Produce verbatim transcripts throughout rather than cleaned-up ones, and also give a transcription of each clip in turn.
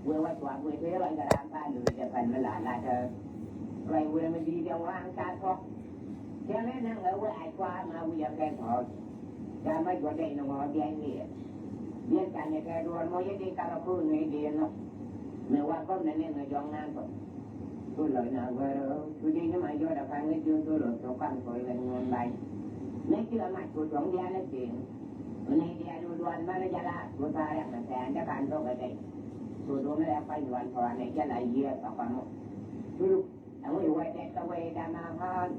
Wee wa tuak wee tëë ruac kɛ raan pa lo̱o̱c jɛ pɛn mi la lat ɛ. Ruac wee mi di̱i̱t ɛ ŋuan ca thuɔ̱k. Cɛ mɛ naŋ ɛ wee a cua ma wi̱i̱ ɛ kɛn thɔɔc. Ca ma juɔt dɛy ni ŋɔɔ biac wi̱i̱ ɛ. Biɛn ca nyɛ kɛ duɔ̱ɔ̱r mɔ yɛ dee kak ɛ ko̱o̱r ŋäc dee nhɔk. Mɛ wa gɔm nɛ nɛn ŋäc jɔŋ naan pɔt. Ku lɔc na wär ɛ cu dee ni ma yɔt ɛ ka̱n ŋäc jiön thol ɔ thok ka̱n kɔc ɣän ŋuɔ̱n ba̱ny. Nɛy ci la mac ku tuɔ̱ŋ diaal ɛ thiëëŋ. Nɛy diaal wä dual mal jala wä thaar yak mɛ tɛɛn dɛ kan thok ɛ dɛy. Ku duɔ̱mɛ ɛ kuany lual thɔɔn ɛ jala yiëë pa kɔn mɔ. Culuk ɛŋu iwä dɛk kä wee dama ɣɔ̱ɔ̱n.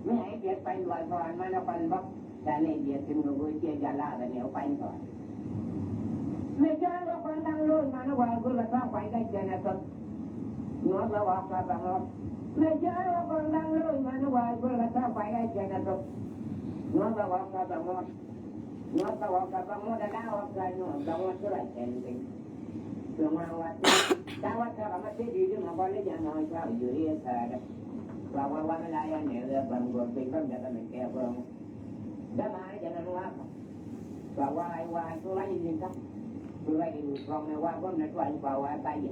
Mi a i̱ diɛt kuany lual thɔɔn manɛ kɔn bä. Danɛ i̱ diɛt tin kɛ wee ciɛ jala bɛ ni kuany thɔɔn. Mɛ jɔɔn wä kɔn daŋ lo̱o̱n manɛ wä gul kɛ thɔɔn kuany kɛ jɛn ɛ thɔn. Nyuɔth bɛ wä kɛ bɛ ŋuɔth. Mɛ jɔɔn wä kɔn daŋ lo̱o̱n manɛ wä gul kɛ thɔɔn kuany kɛ jɛn ɛ thɔn. Nyuɔth bɛ wä kɛ bɛ ŋuɔth. Nyuɔth bɛ wä kɛ bɛ ŋuɔth ala wä kɛ nyuɔth bɛ ŋuɔth ti ruac kɛn piny. Kɛ ŋuan wä ti ta wä tɛk ama ti di di ma gɔl ni jɛ nɔ cua wi juri yɛ kɛɛdɛ. Cua wä wä mi la yɛ nɛ wɛ bäm gɔl piny bäm dɛ bä mi kɛ gɔl. Dama jɛ nɔ ni wä kɔ. Cua wä ai wä ai cua wä ni yin ka. Cua wä ni wu kɔŋ ni wä bäm ni tuany cua wä ba yɛ.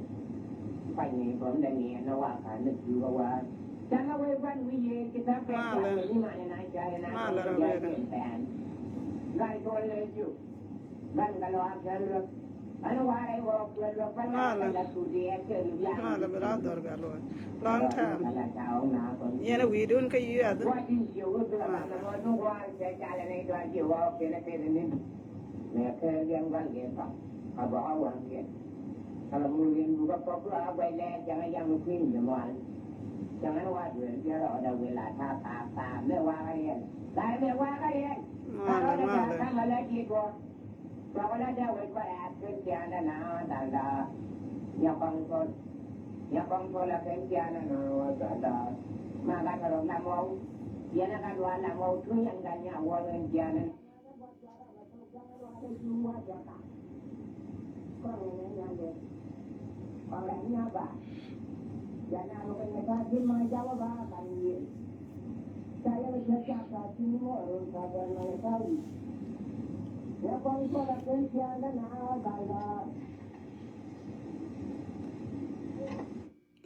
Kuany ni bäm dɛ ni ɛn ni wä ka ni cua wä. Tanga wee ban wi̱i̱ yee ci tha̱a̱ŋ pɛn Malɛ. Cuarɛ ni manɛ na ca yɛ na Malɛ ca rɔ yɛ bɛɛrɛ. Pɛn. Gal tɔl lɛ jiök. Ban gal wa kɛl luäk. An warɛ wä kuɛl luäk ban Malɛ. Gal la tur di yɛ kɛl luäk. Malɛ bi la dhɔr gal wa. Long time. Gal la ca wä na kɔn. Yɛn a wi̱i̱dun kä yiath. Wa tin jiök wä bi la ban Malɛ. Wa nu wa cɛ ca lɛ ni dɔl jiök wä kɛl kɛl ni. Mɛ kɛɛr yɛn gua̱l kɛ kɔk a bɔk a waŋ yɛn. Kala mul yɛn buk a pɔk a guac lɛɛr cɛŋ a yam kui̱n ni mual. Cɛŋ ɛn wa duel biɛr ɔ da wil a ta̱a̱ pa̱a̱ pa̱a̱ mɛ wakä yɛn. La̱r mɛ wakä yɛn. Malɛ, malɛ. Ka̱n ɔ da malɛ. Ka̱n ɔ la ji̱ duɔ̱ɔ̱r. Cɔk ɔ la dee wec bä rɛ̈ɛ̈t ken tia̱a̱n dɛ na dal da. Nyɛ kɔŋ thol. Nyɛ kɔŋ thol a ken tia̱a̱n dɛ na dal da. Ma ka tɔrɔ lamɔw. Yɛn a ka dual lamɔw tuny ɛn ka nya wuɔl ken tia̱a̱n dɛ.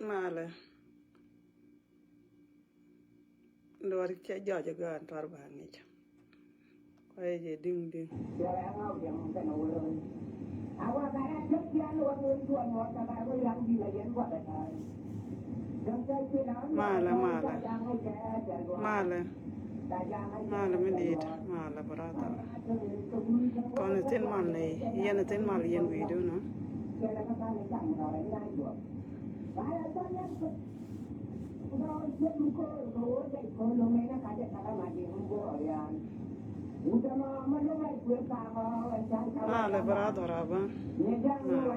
Malɛ. Luɔr cɛ jɔc ɛ gɔaa ɛn tuar ba ŋic. Kuay jɛ diŋ diŋ. Malɛ, malɛ. Malɛ. Malɛ mi di̱i̱t. Malɛ brother. Kɔn thin mal ni yɛn thin mal yɛn wi̱i̱dun. Malɛ brother aba. Malɛ.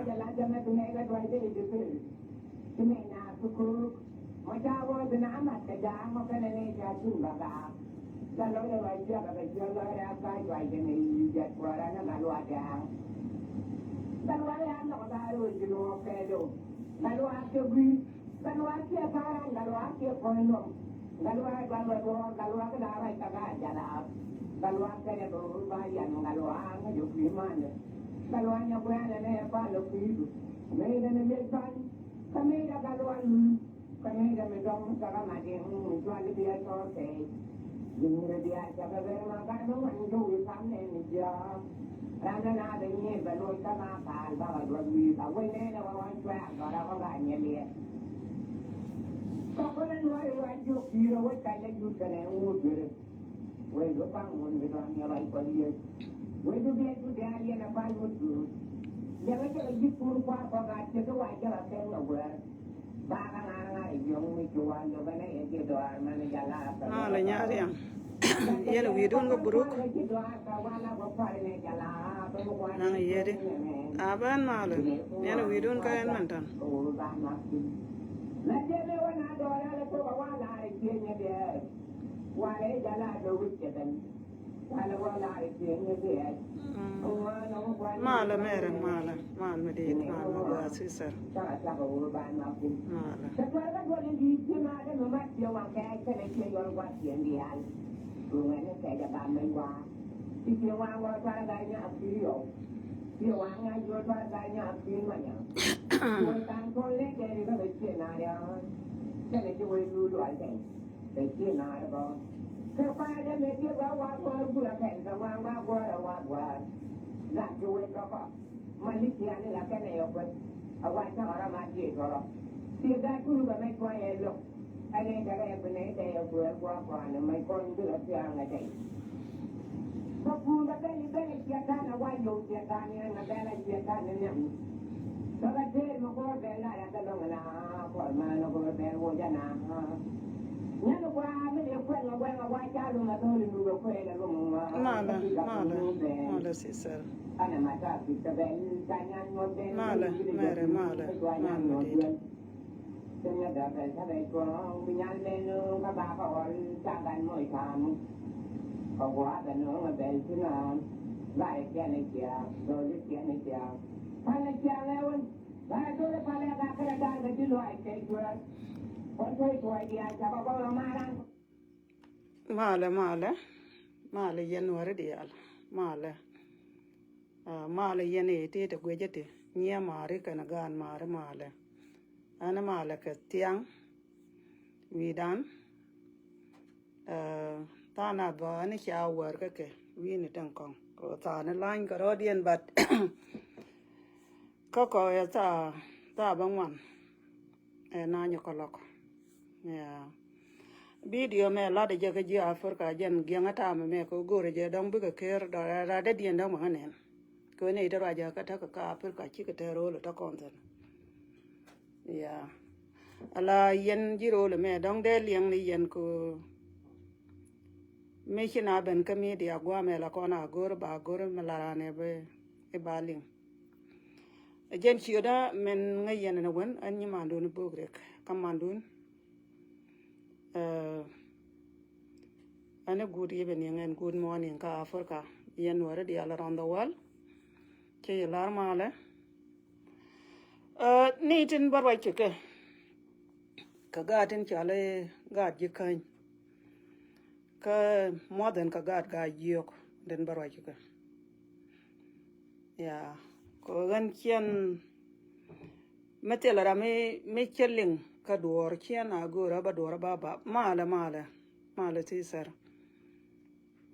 Gat luaak kiɛ pa̱a̱ran, gat luaak kiɛ puɔ̱ny luɔm, gat luaak gat luaak, gat luaak kä da̱a̱ ruac kä ga̱a̱c jalaap, gat luaak kɛnɛ bä wur ba yan, gat luaak ŋäc ɛ kui̱ mandɛ, gat luaak nyɛ guɛɛnɛ nɛ pal ɛ kui̱du, mëëdɛ ni liec pa̱ny, kä mëëdɛ gat luaak lui̱i̱, kä mëëdɛ mi dɔ̱ŋ kä kä mat in jual i̱ biɛ tɔ̱ɔ̱r kɛɛc. Ji̱n ŋi̱rɛ diaal cɛ bɛ ben ma gat mi ŋuan jɔw i̱ pam nɛn i̱ jiɔ̱ɔ̱k. Ram dee na bɛ nyier bɛ loc kä ma paal bakɛ duɔth wi̱i̱ ka wec nɛn ɛ wä ɣɔn cuɛɛr bä rak ɣɔn ka nyɛ liɛt. Kä kun ɛn wä i̱ wä jiök ki̱i̱r ɛ wec kac lɛ jut kɛnɛ ŋuut duer. Wec bi paŋ mun bi dɔ̱ŋ yɛ ruac kɔn yiëë. Wec bi biɛt jut diaal yɛn ɛ pal wut duut. Yɛ kä cɛ kɛ ji̱ kur kua̱r kɔn ka ciek kä wa jɛ kɛ kɛn kɛ guɛɛr. Malɛ nyariam. Yɛn wi̱i̱dun kä buruk. Naŋ yedi. A ben malɛ. Yɛn wi̱i̱dun kä yɛn mɛn tɔn. Malɛ mɛrɛ malɛ. Mal mi di̱i̱t mal mi gɔaa sister. Malɛ. Ti wa ŋa jol ba ga nya pin ma nya. Woi kan ko le ke ri ba be ti na ya. Ke le ti woi lu lu ai te. Be ti na ya ba. Ke pa de me ti wa wa ko gu la ke ka wa wa ko ra wa wa. La ti woi ko ko. Ma li ti ani la ke ne yo ko. A wa ta ra ma ti ko. Ti ga ku ba me ko ye lo. Ɛ nɛy tɛkɛ yɛ bi nɛy tɛkɛ yɛ kuɛɛr gua̱a̱k kɔaani mɛc kɔn bi lɔ thia̱a̱ŋ ɛ tɛy. Bä kuun bä bɛl i̱ bɛl ɛ ciɛ da̱n ɛ wa yio̱w ciɛ da̱n yɛn ɛ bɛl ɛ ciɛ da̱n ɛ nhiam. Bä bä teer mi go̱o̱r bɛl la yɛ kɛ lɔŋ ɛ na kɔr mään ɛ go̱o̱r bɛl woc ɛ na. Nyɛn ɛ gua̱a̱ mi dee kuɛn ɛ wɛŋ ɛ wa ca lum ɛ tho̱l in duk ɛ kuɛɛl ɛ lum ɛ ŋua̱a̱. Malɛ, malɛ, malɛ, sister. Ɛn ɛ ma ta̱a̱ pi̱th kɛ bɛl ca nyan nyuɔ̱th bɛl. Malɛ, mɛrɛ, malɛ, malɛ, malɛ, diet. Kɛn ɛ dɔ̱r bɛl kä bɛl cuɔ̱ɔ̱ŋ bi nyal bɛl nööŋ kä bakɛ ɣɔl ca gan moc ka̱a̱m. Kɛ gua̱a̱ bɛ nööŋ ɛ bɛl ti nɔɔm. Ba yɛ kiɛn ɛ ciaak dho̱l i̱ kiɛn ɛ ciaak. Pal ɛ ciaak ɛ wän. Ba yɛ dho̱l i̱ pal ɛ gak kɛn ɛ da̱a̱r kɛ ti luaac kɛ cuäär. Kɔn tuɔ̱c tuɔɔc diaal ca kɛ gɔl ɛ ma̱a̱ran. Malɛ, malɛ, malɛ yɛn wäri diaal. Malɛ. Ah, malɛ yɛn i̱ ti ti guic iti nyiɛ mari kɛn gaan mari malɛ. Ɛn malɛ kɛ thiaŋ wi̱i̱dan. Ah, tha̱a̱ŋ nath bä ɛn ca wär kä kɛ wi̱i̱ni tin kɔŋ kɛ tha̱a̱ŋ ni lany kɛ rɔ̱diɛn, but kä kɔ ɛ tha̱a̱, tha̱a̱ bä ŋuan. Ɛ nanyɛ kɔ lɔk. Yeah. Video mɛ lat jɛ kä ji̱ Africa jɛn giɛŋä tamɛ mɛ kɛ go̱rɛ jɛ dɔ̱ŋ bikɛ ker dɔ̱ rat dee diɛn dɔ̱ŋ mɛ ŋä nɛn. Kɛ wee nɛ ite ruacä kä täk kä Africa cikɛ tɛr ro̱o̱l tä kɔn thɛn. Yeah. Ala yɛn ji̱ ro̱o̱l mɛ dɔ̱ŋ dee liɛŋ ni yɛn kɛ mi ci na ben kä media guamɛ la kɔn a go̱r ba go̱r mɛ la ranɛ bi i̱ ba liŋ. Jɛn ciötdä min ŋäc yɛn ɛn ɛ wän ɛn nyi mandun i̱ bok rek kä mandun. Ɛ, ɛn i̱ good evening and good morning kä Africa. Yɛn wäri diaal around the world. Ci yi lar malɛ. Ɛ, ni tin bä ruac kɛ kɛ. Kɛ gaat tin cɔal i̱ gaat ji̱ käny. Kä more than kɛ gaat gaa jiök tin bä ruac kɛ kɛ. Ya, kɛ ɣän ciɛn mi thilɛ ram mi, mi cä liŋ kä duɔɔr ciɛn a go̱o̱rä bä duɔɔrä bä ba malɛ, malɛ, malɛ ti sɛr.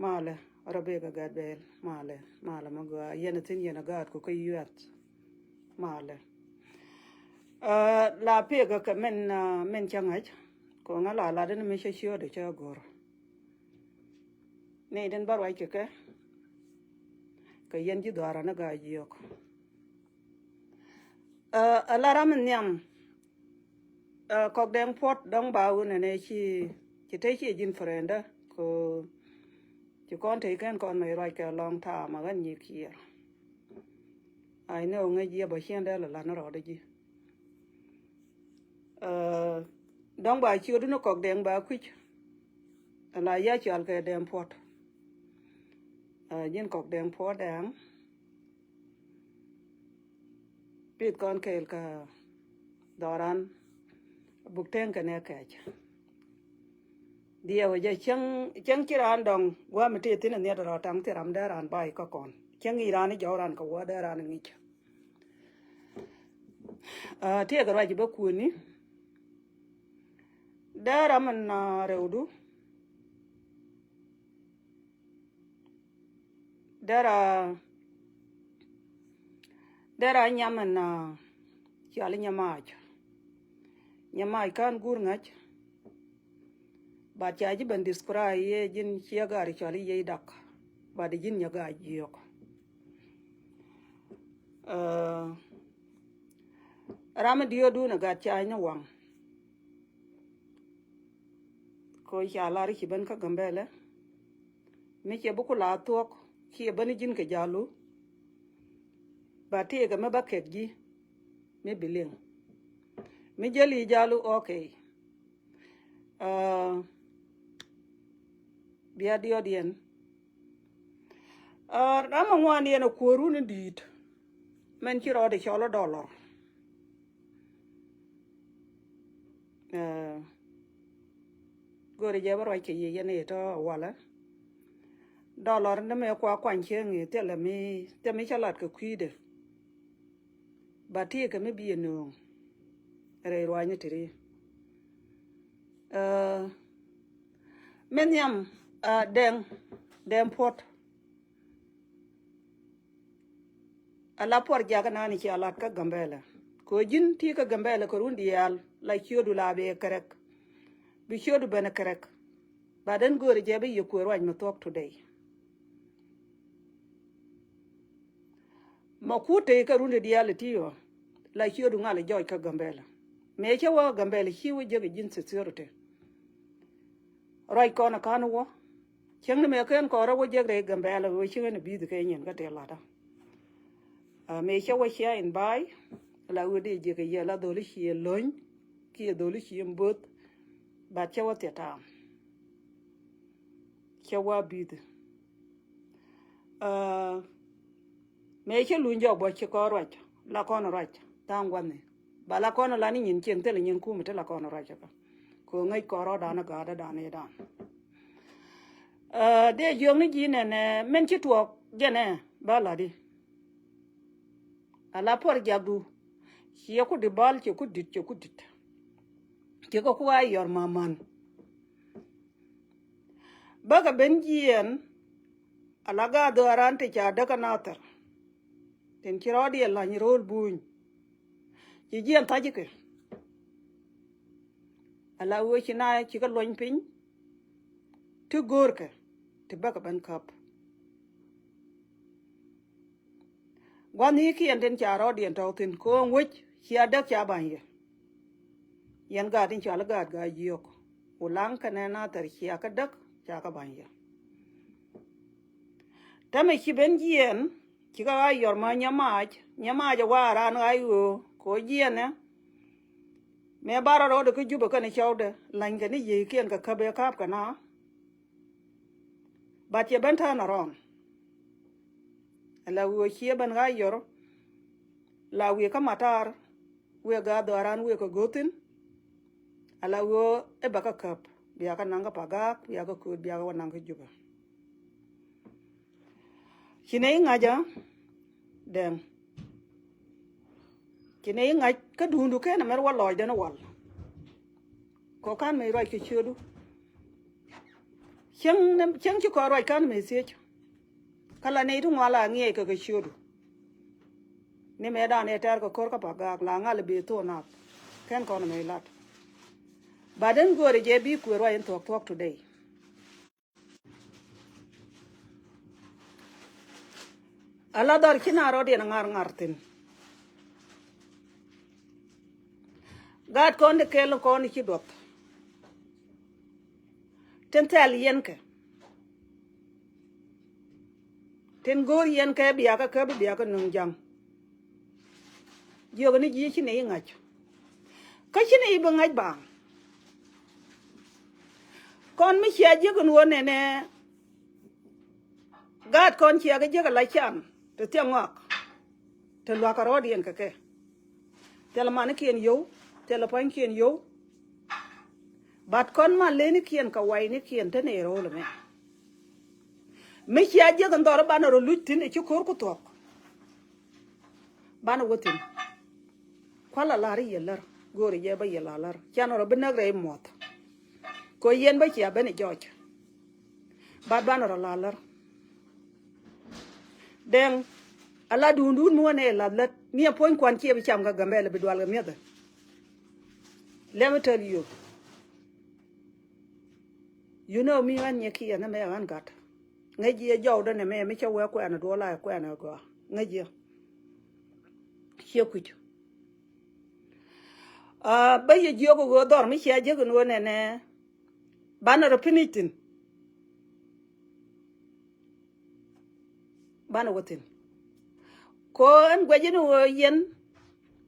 Malɛ rɔ bek a gat bɛɛl malɛ, malɛ mi gɔaa yɛn a thin yɛn a gaat kɔ kä yuɛth. Malɛ. Ɛ, la pek a kɛ min, ɛ, min cä ŋa̱c kɔ ŋa̱ la lat in mi cä ciöödɛ cä go̱o̱r. Ni din bä ruac kɛ kɛ kɛ yɛn ji̱ dhuaarä ni gaa jiök. Ɛ, ɛ la ram in nhiam. Ɛ, kɔk dɛŋ puɔt dɔ̱ŋ ba wun ɛnɛ ci, ci te ci ji̱n frɛndä kɛ ci kɔn te kɛn kɔn mɛ ruac kɛ long time a ɣän nyi kiɛɛr. I know ŋäc jiɛ bä ciɛn dee la lan rɔɔdä ji̱. Ɛ, dɔ̱ŋ ba ciötdu ni kɔk dɛŋ ba kui̱c. Ala ya cɔal kɛ dɛŋ puɔt. Ɛ, ji̱n kɔk dɛŋ puɔt dɛŋ. Pith kɔn kɛɛl kä dhɔran buk teŋ kɛnɛ kɛɛc. Diɛw jɛ cäŋ, cäŋ ci raan dɔŋ gua̱a̱m ti thi̱n nhiɛt rɔ taŋ thi ram dee raan ba̱a̱c kä kɔn. Cäŋ i̱ raan i̱ jɔw raan kɛ wä dee raan i̱ ŋi̱c. Aa, tiɛɛkɛ ruac bä kuäni. Dee ram in, aa, rɛwdu. Dee ra, dee ra nyam in, aa, cɔal i̱ nyamac. Nyamac ka̱n guur ŋa̱c. But ca ji̱ ben describe yɛ ji̱n ciɛ gaari cɔal i̱ yiey dak. But ji̱n nyɛ gaari jiök. Aa, ram in diöödun ɛ gat ca ni waŋ. Ko ca lar ci ben kä Gambɛlɛ. Mi cɛ bi ku la thuɔ̱k ci ɛ ben ji̱n kɛ jalu. Ba tëëkɛ mi ba kɛk ji̱ mi bi liŋ. Mi jäli jalu, okay. Aa, bia diɔt yɛn. Aa, ram a ŋuan yɛn a kuäärun in di̱i̱t. Mɛn ci rɔɔdɛ cɔl ɔ dollar. Aa, go̱o̱rɛ jɛ bä ruac kɛ yiëë yɛn i̱ tɔ walɛ. Dɔlɔr ni mɛ kua kuany cieŋ i̱ thilɛ mi, thilɛ mi cä lat kɛ kui̱dɛ. Ba ti kɛ mi bi ɛ nööŋ rɛy ruanyni ti ri. Ɛ, mi nhiam, ɛ, Dɛŋ, Dɛŋ Puɔt. Ala puɔr jakä nani cia lat kä Gambɛlɛ. Kɛ ɣöö ji̱n ti kä Gambɛlɛ kɛ run diaal la ciötdu la bɛ kärɛk. Bi ciötdu ben kärɛk. Ba den gööri jɛ bi yɛ kuëë ruac mi thuɔ̱k today. Ma kut tëë kä run diaal ti ɣöö la ciötdu ŋal jɔɔc kä Gambɛlɛ. Mëë cä wä Gambɛlɛ ci wä jek ji̱n security. Ruac kɔn ɛ ka̱n wä. Cieŋni mëë kɛn kɔn rɔ wä jek rɛy Gambɛlɛ wä cieŋni bi̱i̱th kɛ nyin kä tëë latdä. A, mëë cä wä cia in ba̱a̱y la wä dee jek kɛ yɛ la dholi ci ɛ lo̱ny kiɛ dholi ci in bo̱th. Bat cä wä thiɛ ta̱a̱m. Cä wä bi̱i̱th. A, mëë cä luny jɔk bä ci kɔn ruac la kɔn ruac tha̱a̱ŋ gua̱ni. Ba la kɔn la ni nyin cieŋ thilɛ nyin kumɛ ti la kɔn ruac kä. Kɛ ɣöö ŋäc kɔn rɔɔdan ɛ ga̱a̱dädan ëëdan. Ɛ, dee jiök ni ji̱ nɛnɛ min ci tuɔɔk jɛnɛ ba la̱t i̱. Ala puɔr jakdu ciɛ ku di bal ciɛ ku dit ciɛ ku dit. Ciɛ kɛ ku a yɔr maman. Bäkɛ ben jiɛɛn ala ga̱a̱ dhɔaaran ti ca däkä nathɛr. Tin ci rɔɔdiɛn la̱ny ro̱o̱l buny. Ci jiɛn tha̱cikɛ. Ala ɣöö ci na ci kä luɔny piny. Ti go̱o̱rkɛ ti bäkɛ ben käp. Gua̱n i̱ kiɛn tin ca rɔɔdiɛn tɔ̱ thi̱n ko̱o̱ŋ wec cia däk ca ba̱ny yɛ. Yɛn gaat in cɔal gaat gaa jiök. Wulaŋ kɛnɛ nathɛr cia kä däk ca kä ba̱ny yɛ. Täämɛ ci ben jiɛɛn ci kä ɣa̱c yɔr mä nyɛ maac nyɛ maac ɛ wa̱a̱ raan ɣa̱c ɣöö kɛ ɣöö jiɛɛnɛ. Mëë bar rɔɔdɛ kä Jubɛ kɛnɛ cɔwdɛ la̱nykɛ ni yiëëkiɛn kɛ käp ëë ka̱a̱p kɛ na. Bat cɛ ben tään arɔɔn. Ala wi̱i̱ ɣöö ciɛ ben ɣa̱c yɔr. La wi̱i̱ kä matar wi̱i̱ ɛ ga̱a̱ dhɔaaran wi̱i̱ kɛ go̱thin. Ala wi̱i̱ ɣöö ɛ bɛ kä käp bia kä naŋ kä Pagaak bia kä kööt bia kä wä naŋ kä Jubɛ. Ci nɛ i̱ ŋa̱cä Dɛŋ. Ci nɛ i̱ ŋa̱c kä duundu ken amɛr wä lɔɔcdɛn wal. Kɔ ka̱n mëë ruac kɛ ciötdu. Cieŋ, cieŋ ci kɔn ruac ka̱n mëë thiec. Kä la nɛy ti ŋuan la ŋiɛc kɛ kɛ ciötdu. Ni mëëdan ëë tɛr kɛ ko̱r kä Pagaak la ŋal bi thok nath. Kɛn kɔn mëë lat. Ba den göörä jɛ bi kuëë ruac in thuɔ̱k thuɔ̱k today. Ala dhɔr ci na rɔɔdiɛn ŋa̱r ŋa̱r thi̱n. Gaat kɔn ti kɛl kɔn ci duɔth. Tin thɛl yɛn kɛ. Tin go̱o̱r yɛn kɛ biakä käp biakä nuŋ ja̱ŋ. Jiök ni ji̱ ci nɛ i̱ ŋa̱c. Kä ci nɛ i̱ bi ŋa̱c baaŋ. Kɔn mi cia jiäk in wä nɛnɛ. Gaat kɔn cia kɛ jiäk ala can ti thiaŋ ŋɔak. Ti luakä rɔɔdiɛn kɛ kɛ. Thilɛ manikiɛn yio̱w, thilɛ pua̱nykiɛn yio̱w. Bat kɔn ma lenikiɛn kɛ waynikiɛn te nɛy ro̱o̱l ɛmɛ. Mi cia jiäk in dhɔr banɛ rɔ luc thi̱n ɛ ci ko̱r ku thuɔ̱k. Banɛ wä thi̱n. Kualɛ la̱r i̱ yɛ lär. Go̱o̱rɛ jɛ bä yɛ la lär. Canɛ rɔ bi näk rɛy muɔth. Kɛ yɛn bä cia ben i̱ jɔc. Bat banɛ rɔ la lär. Dɛŋ. Ala duundun mi wä nɛ lath lät. Mi ɛ puɔ̱ny kuan ciɛ bi cam kɛ Gambɛlɛ bi dual kɛ mi̱ethɛ. Let me tell you. You know mi ɣän nyɛ kiɛ nɛ mɛ ɣän gat. Ŋäc jiɛ jɔwdä nɛ mɛ mi cä wee kuɛn duɔl a kuɛn a gɔaa. Ŋäc jiɛ. Ciɛ kui̱c. Aa, bä yɛ jiök ɣöö dhɔr mi cia jiäk in ɣöö nɛnɛ. Banɛ rɔ pinic thi̱n. Banɛ wä thi̱n. Ko ɛn guɛc in ɣöö yɛn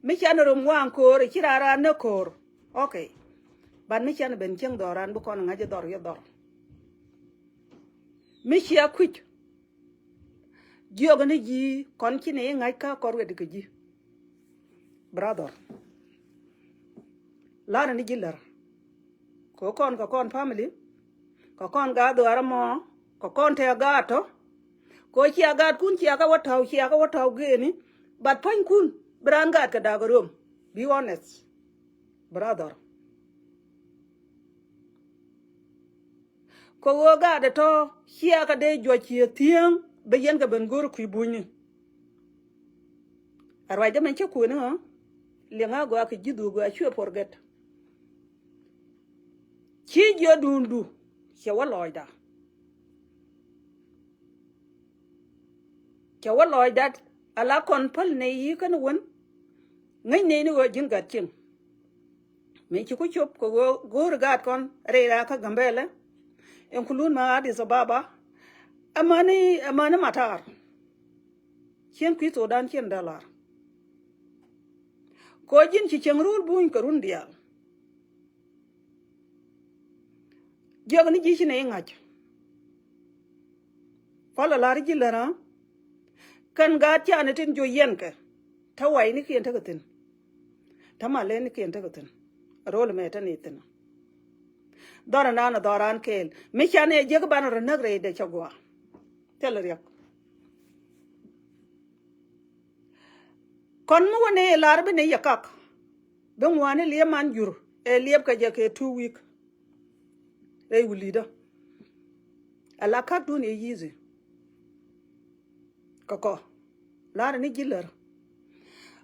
mi canɛ rɔ ŋuan ko̱o̱r ci raan raan näk ko̱o̱r. Okay. Ban mi canɛ ben cieŋ dhɔr raan bi kɔn ŋa̱c dhɔr yɛ dhɔr. Mi cia kui̱c. Jiök ni ji̱ kɔn ci ni i̱ ŋa̱c kä kɔr wet kɛ ji̱. Brother. La̱rä ni ji̱ lär. Kɛ kɔn kɛ kɔn family. Kɛ kɔn gaa dhuaar ɛmɔ. Kɔn tɛ gaat tɔ. Kɛ ɣöö cia gaatkun cia kɛ wä tɔ̱w, cia kɛ wä tɔ̱w gëëni. But pua̱nykun bi raan gaat kɛ da̱a̱k ɛ röm. Be honest, brother. Kɛ ɣöö gaat ɛ tɔ̱ cia kɛ dee juɔc cië thiäŋ, bɛ yɛn kɛ ben go̱r kui̱ bunyni. A ruacdä mɛn cä kuëni ɣä. Liɛŋä gɔaa kɛ ji̱ dhuk gɔaa cuɛ forget. Ci jiɔdundu cɛ wä lɔcda. Cɛ wä lɔcda, ala kɔn päl nɛy yi̱ kɛn wän. Ŋäc nɛy ni ɣöö ji̱n gat cieŋ. Mëë ci ku cop kɛ ɣöö go̱o̱ri gaat kɔn rɛy rakä Gambɛlɛ. Ɛn ku lun ma Addis Ababa. Amäni, amäni Matar. Cien kui̱ thokdan cien dee lar. Kɛ ɣöö ji̱n ci cieŋ rul buny kɛ run diaal. Jiäk ni ji̱ ci nɛy ŋa̱c. Kualɛ la̱r ji̱ lärä. Kɛn gaat ca ni tin jiö yɛn kɛ. Te waynikiɛn tekɛ thi̱n. Te malɛnikiɛn tekɛ thi̱n. Ro̱l mɛ te ni thi̱n. Dhɔr ɛnan ɛ dhɔran kɛɛl. Mi ca nɛ jiäk banɛ rɔ näk rɛydɛ cɛ gɔaa. Thilɛ riɛk. Kɔn mi wä ni lar bi ni yɛ kak. Bi ŋuani liep man jur ɛ liep kɛ jɛ kɛ two week. Rɛy wulidä. Ala kakdun yɛ yithi. Kɛ kɔ lar ni ji̱ lär.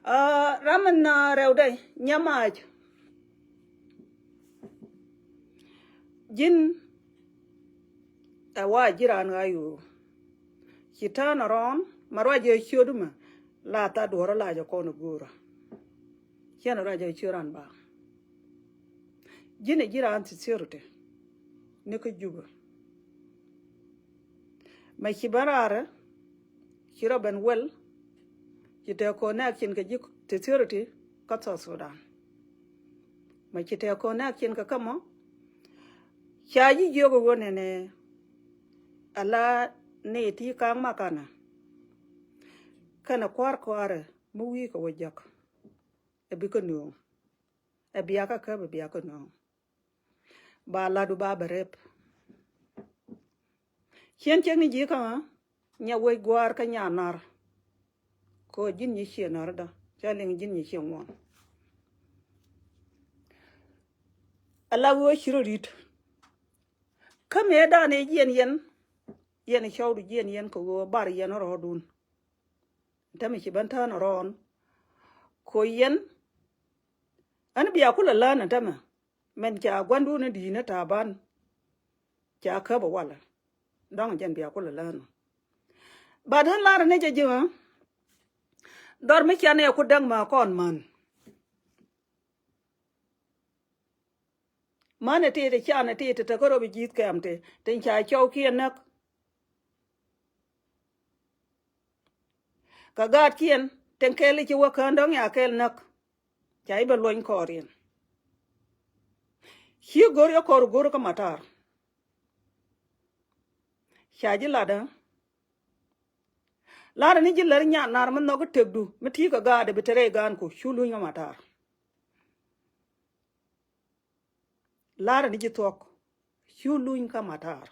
Aa, ram in, aa, rɛwdɛ nyamac. Ji̱n ɛ wa ji̱ raan ɣa̱c ɣöö ci turn around ma ruac jɛ ciöt mɛ la tha duɔ̱ɔ̱r la jɛ kɔn ɛ go̱o̱rä. Ciɛn ruac jɛ ciöt ran ba. Ji̱n ɛ ji̱ raan security ni kä Jubɛ. Mɛ ci ben raarɛ ci rɔ ben wel. Ci tɛ connection kɛ ji̱ security kä South Sudan. Mɛ ci tɛ connection kɛ kä mɔ. Ca ji̱ jiök ɛ ɣöö nɛnɛ ala ni ti ka̱a̱ŋ ma kanɛ kɛnɛ kua̱r kua̱rɛ mi wi̱i̱ kɛ wä jek. Ɛ bi kä nööŋ. Ɛ biakä käp ɛ biakä nööŋ. Ba ladu ba bɛ rep. Cien cek ni ji̱ ka̱ŋä nyɛ wec gua̱a̱r kä nya nar. Kɛ ɣöö ji̱n nyi ciɛ nar dä ca liŋ ji̱n nyi ciɛ ŋuɔ̱n. Ala ɣöö ci rɔ ri̱t. Kä mëë danɛ jiɛn yɛn yɛn cɔwdu jiɛn yɛn kɛ ɣöö bar yɛn rɔɔdun. Tämɛ ci ben tään rɔɔn. Ko yɛn ɛn bia kulɛ lään ɛn tämɛ. Mɛn ca guandun in di̱i̱n ɛ ta̱a̱ ban. Ca käp ɛ walɛ dɔ̱ŋ jɛn bia kulɛ lään ɔ. Bat ɣän lar ni jɛ ji̱ ɣä. Dhɔr mi can ɛ ku däŋ ma kɔn män. Män ɛ tit ɛ can ɛ tit ɛ te kä rop ɛ ji̱th kɛm ti tin ca cɔw kiɛ näk. Kɛ gaatkiɛn tin kɛl i̱ ci wä kään dɔ̱ŋ ya kɛl näk. Ca i̱ bɛ luɔny kɔɔriɛn. Ci go̱r yɛ kɔr go̱r kä matar. Ca ji̱ latdä. Lar ni ji̱ lär nyan nar mi nhɔk i̱ tekdu mi ti̱i̱ kɛ gaatdɛ bi te rɛy gaanku cu luny kä matar. Lar ni ji̱ thuɔ̱k cu luny kä matar.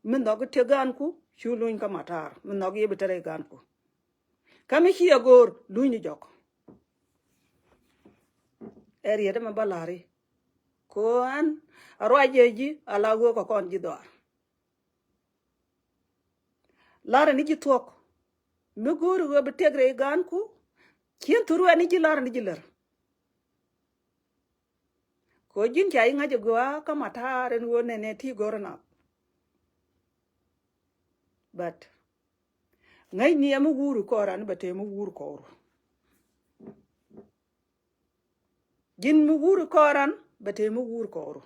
Mi nhɔk i̱ te gaanku cu luny kä matar mi nhɔk i̱ bi te rɛy gaanku. Kä mi ci ɛ go̱o̱r luny ni jɔk. Ɛ riet ɛmɛ bä la̱ri. Ko ɛn a ruac jɛ ji̱ a la ɣöö kɛ kɔn ji̱ dhɔaar. Lar ni ji̱ thuɔ̱k mi go̱o̱ri ɣöö bi tëk rɛy gaanku. Cien thur wɛn ni ji̱ lar ni ji̱ lär. Ko ji̱n ca i̱ ŋa̱c ɛ gɔaa kä matar ɛn ɣöö nɛnɛ ti go̱r nath. But ŋäcni ɛmɛ wur kɔran bɛ te mi wur kɔru. Ji̱n mi wur kɔran bɛ te mi wur kɔru.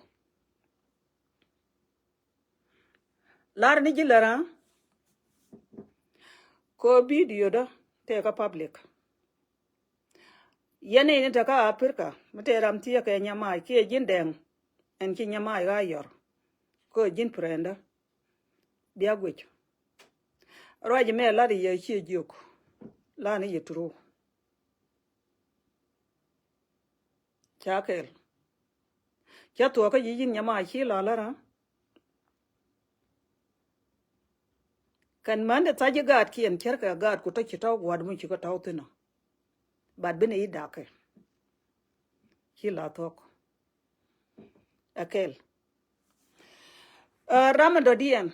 Lar ni ji̱ lär ɣä. Ko video dä tëë kä public. Yɛn ni ni te kä Africa mi te ram thiee kɛ nyamac kiɛ ji̱n dɛŋ. Ɛn ci nyamac ɣä yɔr. Ko ji̱n prɛndä. Bia guic. Ruac mɛ lat yɛ ciɛ jiök. Lat ni yɛ turu. Ca kɛl. Ca thuɔ̱k kä ji̱ ji̱n nyamac ci la lär ɣä. Kɛn män de tha̱c i̱ gaat kiɛn cärkɛ gaat ku tɔ̱ ci tɔ̱ gua̱a̱t mi ci kɛ tɔ̱ thi̱n ɔ. Bat bi nɛy i̱ da̱kɛ. Ci la thuɔ̱k. Ɛ kɛl. Ɛ, ram in dɔ̱diɛn.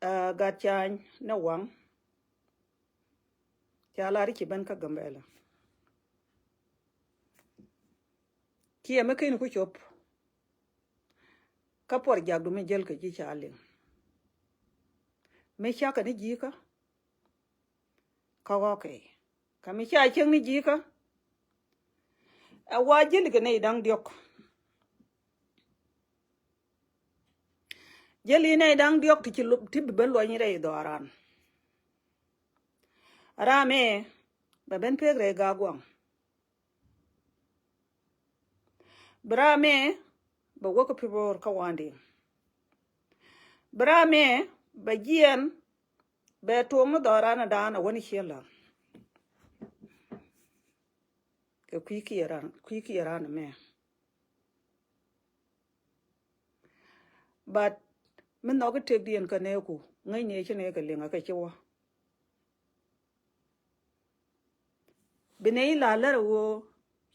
Ɛ, gat cany ni waŋ. Ca lar i̱ ci ben kä Gambɛla. Kiɛ mi ken ku cop. Kä puɔr jakdu mi jäl kɛ ji̱ ca liŋ. Mi cakɛ ni ji̱kä. Kä ɣɔ̱kɛ. Kä mi ca cieŋ ni ji̱kä. Ɛ wa jäl kɛ nɛy da̱ŋ diɔ̱k. Jäl i̱ nɛy da̱ŋ diɔ̱k ti ci lup ti bi ben luɔ̱ny rɛy dhɔaran. Ram ɛ bɛ ben pek rɛy Gaguaŋ. Bi ram ɛ bɛ wä kä Pibor kä Wandi. Bi ram ɛ bɛ jiɛn bɛ tuɔŋni dhɔaran dan a wäni ciɛ la. Kɛ kui̱ kiɛ ran, kui̱ kiɛ ran mɛ. But mi nhɔk i̱ tëkdiɛn kä nɛɛku ŋäcnɛ ci nɛɛkɛ liŋ a kɛ ci wä. Bi nɛy la lär ɣöö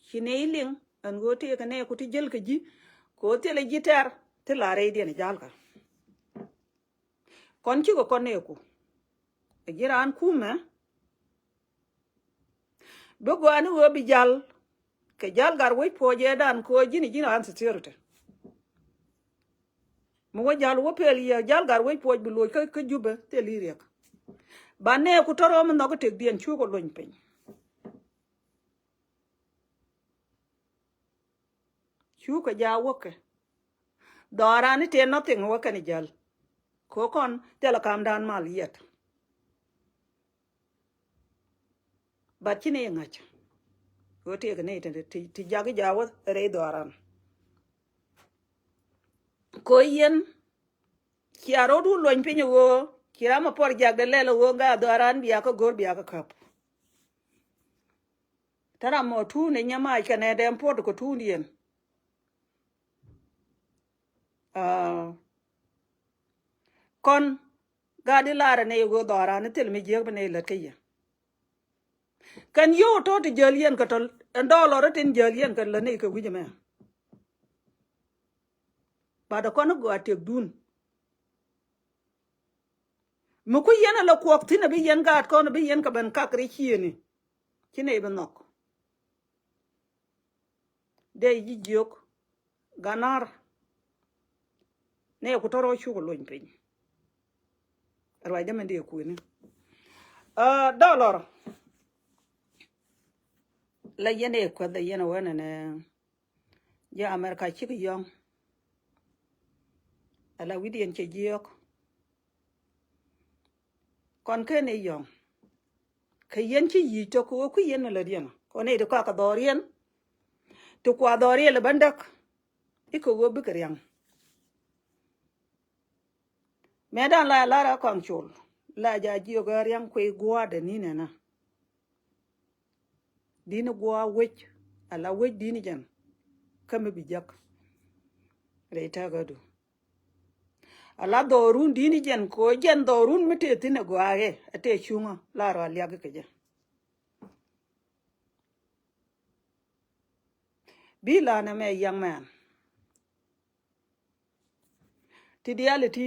ci nɛy liŋ ɛn ɣöö tëëkɛ nɛɛku ti jäl kɛ ji̱ kɛ ɣöö thilɛ ji̱ tɛr ti la rɛydiɛn jalkä. Kɔn cikɛ kɔn nɛɛku. Ɛ ji̱ raan kumɛ. Bi gɔaa ni ɣöö bi jal kɛ jal gat wec puɔ̱c ɛ dan kɛ ɣöö ji̱n ji̱n raan security. Mi wä jal wä pɛl yɛ jal gat wec puɔ̱c bi loc kä, kä Jubɛ thil i̱ riɛk. Ba nɛɛku tɔ̱rɔ̱ mi nhɔk i̱ tëkdiɛn cukɛ luny piny. Cukɛ ja wäkɛ. Dhɔaran i̱ tëë nothing wäkɛ ni jäl. Kɛ kɔn thilɛ kamdan mal yɛt. But ci ni ŋa̱c. Ɣöö tëëkɛ ni ti, ti, ti jak i̱ ja wä rɛy dhɔaran. Kɛ yɛn cia rɔ̱du luɔny piny ɣöö ci ram a puɔr jakdɛ lɛl ɣöö ŋa dhɔaran bia kä go̱r bia kä käp. Te ram mɔ tuun ɛ nyɛ mac kɛnɛ dɛm puɔt kɛ tuundiɛn. Aa, kɔn gat i̱ lar ɛ nɛy ɣöö dhɔaran i̱ thil mi jiääk bi nɛy lät kä yɛ. Kɛn yio̱w tɔ̱ ti jäl yɛn kɛ tɔ̱ ɛn dɔɔlɔr i̱ tin jäl yɛn kɛ lät nɛy kɛ wi̱c ɛmɛ. Bat ɛ kɔn i̱ gɔaa tëkdun. Mi ku yɛn a la kuɔk thi̱n a bi yɛn gaat kɔn a bi yɛn kɛ ben kak rɛy ciëëni. Ci nɛy bi nhɔk. Dee ji̱ jiök ganar. Nɛy ku tɔ̱rɔ̱ cukɛ luny piny. Ruacdä mɛn dee kuëni. Aa, dɔɔlɔr. La yɛn ɛ kuɛth la yɛn a wänɛ nɛ. Jɛ America cikɛ yɔ̱ŋ. Ala wi̱diɛn cɛ jiök. Kɔn ken ɛ yɔ̱ŋ. Kɛ yɛn ci yic tɔk kɛ ɣöö kui̱ yɛn ɛ lätdiɛn kɔn ɛ ti kɔakɛ dhɔriɛn. Ti kua dhɔriɛn lɛ bändäk. Ikɛ ɣöö bikɛ riaŋ. Mëë dan la lar a kɔaŋ col la ja jiök a riaŋ kui̱ gua̱a̱dɛ ni nɛnä. Di̱n gua̱a̱ wec ala wec di̱n jɛn. Kä mi bi jek rɛy täkädu. Ala dhɔrun di̱n jɛn kɛ ɣöö jɛn dhɔrun mi tëë thi̱n ɛ gɔaa ɛ tëë cuŋä la rɔ a liak kɛ jɛ. Bi la nɛmɛ young man. Ti diaal iti.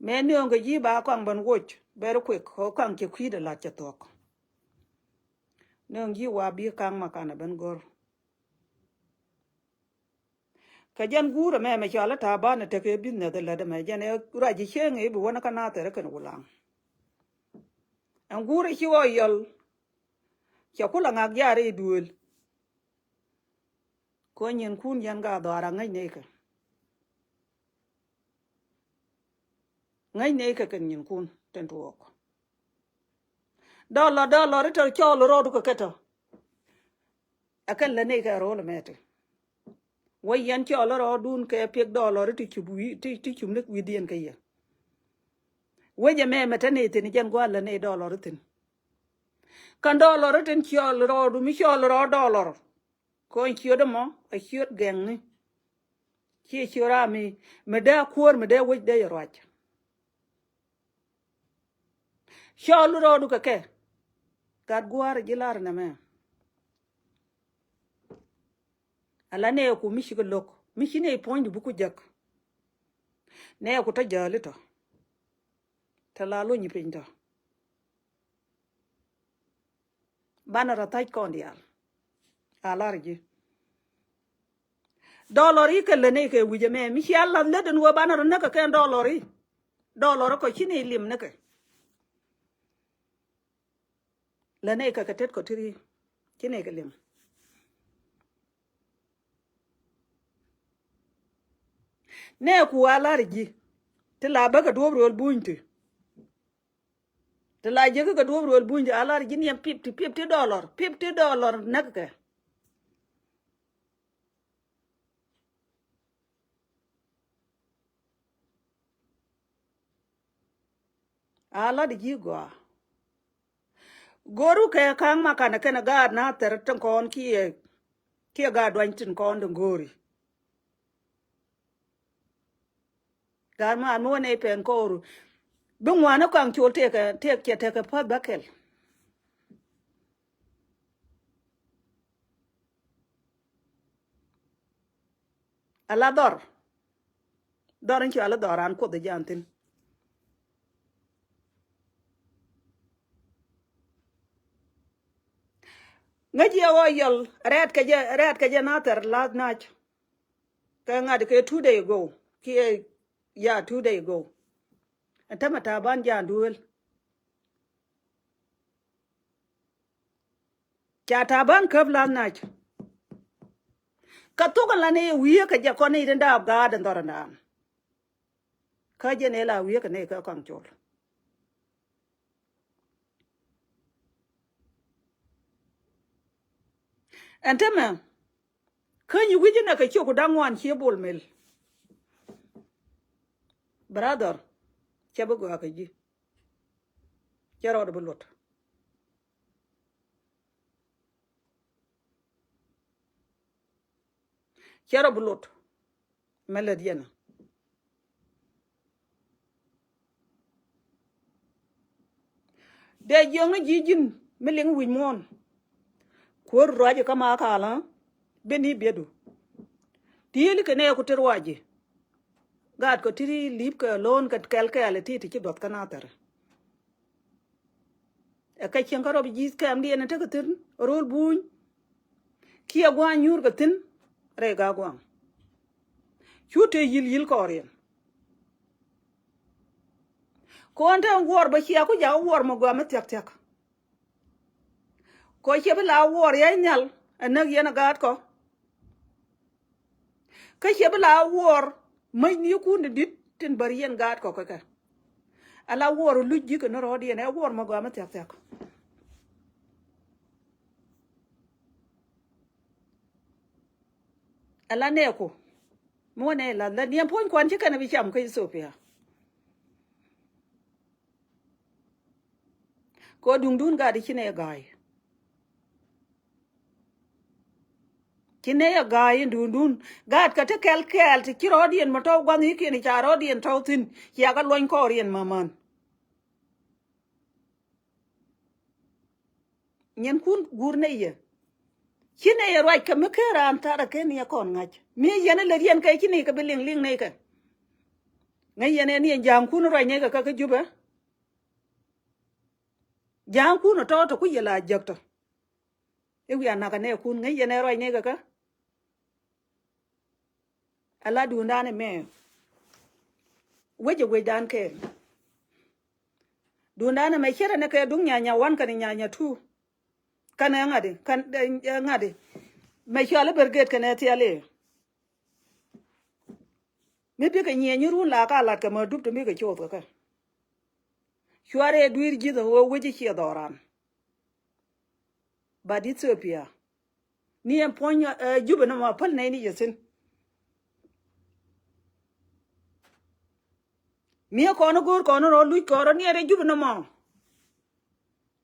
Mëë nööŋ kɛ ji̱ ba kɔaŋ ben woc very quick kɛ kɔaŋ cɛ kui̱dɛ la̱t cɛ thuɔ̱k. Nööŋ ji̱ wa bi ka̱ŋ ma kanɛ ben go̱r. Kɛ jɛn guurɛ mɛ mɛ cɔal i̱ Taban ɛ tekɛ business ɛ lät ɛmɛ jɛn ɛ ruac ji̱ cieŋ i̱ bi wänä kä Nathɛr kɛn Wulaŋ. Ɛn guurɛ ci ɣɔɔ yɔl. Cɛ kulɛ ŋak jaarɛ i̱ duëël. Kɔ nyinkun yɛn ka dhɔaar a ŋäc nɛy kɛ. Ŋäc nɛy kɛ kɛn nyinkun tin tuɔɔk. Dɔlɔ dɔlɔ ri tɔ cɔɔl rɔɔdu kɛ kɛ tɔ. Ɛ kɛn lä nɛy kɛ ro̱o̱l ɛmɛ ti. Wä yɛn cɔɔl rɔɔdun kɛ piɛk dɔlɔ ri ti cup wi̱i̱ ti, ti cup ni wi̱i̱diɛn kɛ yɛ. Wec ɛmɛ mɛ te nɛy thi̱n jɛn gua̱a̱l lä nɛy dɔlɔ ri thi̱n. Kɛn dɔlɔ ri tin cɔɔl rɔɔdu mi cɔɔl rɔɔd dɔlɔ. Kɔn ciöt ɛmɔ a ciöt gɛŋni. Ciɛ ciöt ram mi mi dee a kuäär mi dee wec dee yɛ ruac. Cɔl rɔɔdu kɛ kɛ. Gat gua̱a̱r ji̱ lar nɛmɛ. Ala nɛɛku mi cikɛ lo̱k mi ci nɛy puɔ̱nydu bi ku jäk. Nɛɛku tɔ jäli tɔ. Tɛ la luny piny tɔ. Banɛ rɔ thac kɔn diaal. A lar ji̱. Dɔlɔr i̱ kɛ lät nɛy kɛ wi̱c ɛmɛ mi cia lath lät ɛn ɣöö banɛ rɔ näk kɛ kɛn dɔlɔr i̱. Dɔlɔr kɔ ci nɛy lim näkɛ. Lät nɛy kɛ kɛ tet kɔ ti ri ci nɛy kɛ lim. Nɛɛku a lar ji̱ ti la bäkɛ duɔ̱ɔ̱p rööl buny ti. Ti la jiäkä kɛ duɔ̱ɔ̱p rööl buny ti a lar ji̱ niɛm fifty, fifty dollar, fifty dollar näk kɛ. A lat ji̱ gɔaa. Go̱ru kɛ ka̱ŋ ma kanɛ kɛnɛ gaat na thɛr tin kɔn kiɛ, kiɛ gaat duany tin kɔn di go̱ri. Gaat ma an mi wä nɛy pɛn kɔɔru. Bi ŋuan ni kaŋ col tëëkɛ, tëëk cɛ tëëkɛ päth bäkɛl. Ala dhɔr. Dhɔr in cuali dhɔr an kuoth ijan thin. Ŋäc yɛ ɣɔɔ yɔl rɛɛt kɛ jɛ, rɛɛt kɛ jɛ na thɛr lath nac. Kɛ ŋa̱t kɛ two day ago kiɛ, ya, two day ago. Ɛn tämɛ ta̱a̱ ban jan duëël. Ca ta̱a̱ ban käp lath nac. Kä thok in la ni wi̱i̱ kä jɛ kɔn ni tin daap gaat in dhɔr in daan. Kä jɛ ni la wi̱i̱ kä ni kä kɔaŋ col. Ɛn tämɛ kä nyi wi̱c inɛ kɛ ciök ku da̱ŋ ŋuan cie Bol Mel. Brother, cɛ bi gɔaa kɛ ji̱. Cɛ rɔɔd bi luɔt. Cɛ rɔ bi lot. Mɛ lät yɛn. Dee jiɔŋni ji̱ ji̱n mi liŋ wi̱c muɔ̱ɔ̱n. Kuäär ruac kä ma kaal ɣä. Ben ni biɛtdu. Ti̱i̱li kɛ nɛɛku ti ruaci. Gaat kɔ ti ri li̱p kɛ lo̱o̱n kɛ kɛl kɛɛl ti ti ci duɔth kä na thɛr. Ɛ kɛ cieŋ kä rɔp ji̱th kɛmdiɛn ɛ tekɛ thi̱n ro̱l buny. Kiɛ gua̱a̱ny nyuur kɛ thi̱n rɛy ga̱a̱ gua̱a̱ŋ. Cu tëë yi̱l yi̱l kɔɔriɛn. Kɔn te wuɔr bä cia ku jakä wuɔr mɛ gua̱a̱ mi thia̱k thia̱k. Kɔ ciɛ bi la wuɔr yɛc nhial ɛ näk yɛn ɛ gaatkɔ. Kä ciɛ bi la wuɔr mäc ni kun di dit tin bär yɛn gaatkɔ kɛ kɛ. Ala wuɔr luc ji̱ kɛ ni rɔɔdiɛn ɛ wuɔr mɛ gɔaa mi thia̱k thia̱k. Ala nɛɛku mi wä nɛy la la niɛm puɔ̱ny kuan ci kɛn bi cam kä Ethiopia. Kɛ ɣöö duŋdun gaat i̱ ci nɛy ɛ ga̱a̱y. Ci nɛy ɛ ga̱a̱y in duŋdun. Gaat kɛ ti kɛl kɛɛl ti ci rɔɔdiɛn mɛ tɔ̱w gua̱th i̱ kiɛn i̱ ca rɔɔdiɛn tɔ̱w thi̱n. Cia kɛ luɔny kɔɔriɛn mämän. Nyinkun guur nɛy yɛ. Ci nɛy yɛ ruac kɛ mi ken raan tha̱a̱r ɛ ken ni ɛ kɔn ŋa̱c. Mi yɛn ɛ lät yɛn kɛ ci ni kɛ bi liŋ liŋ nɛy kɛ. Ŋäc yɛn ɛ ni ɛ ja̱a̱ŋkun ruac nɛy kɛ kä kä Jupɛ. Ja̱a̱ŋkun ɛ tɔ̱ tɔ ku yɛ la jek tɔ. I̱ wiaa nakä nɛɛkun ŋäc yɛn ɛ ruac nɛy kɛ kä. Ala duundan ɛmɛ. Wec ɛ wecdan kɛ. Duundan ɛmɛ cierɛ ni kɛ duŋ nyanya wan kɛnɛ nyanya tu. Kɛnɛ ŋa̱di, kɛn, eh, ŋa̱di. Mɛ cuali Brigade kɛnɛ thiali. Mi bikɛ nyieenyi run la ka lat kɛ mɛ dup ti mi kɛ coth kɛ kɛ. Cuarɛ dui̱r ji̱th ɛ ɣöö wec i̱ ciɛ dhɔran. But Ethiopia. Ni ɛn puɔ̱ny, eh, Jupɛ nɔmɔ päl nɛy ni yɛ thi̱n. Mi ɛ kɔn i̱ go̱o̱r kɔn i̱ rɔ luc kɔn rɔ ni ɛn rɛ Jupɛ nɔmɔ.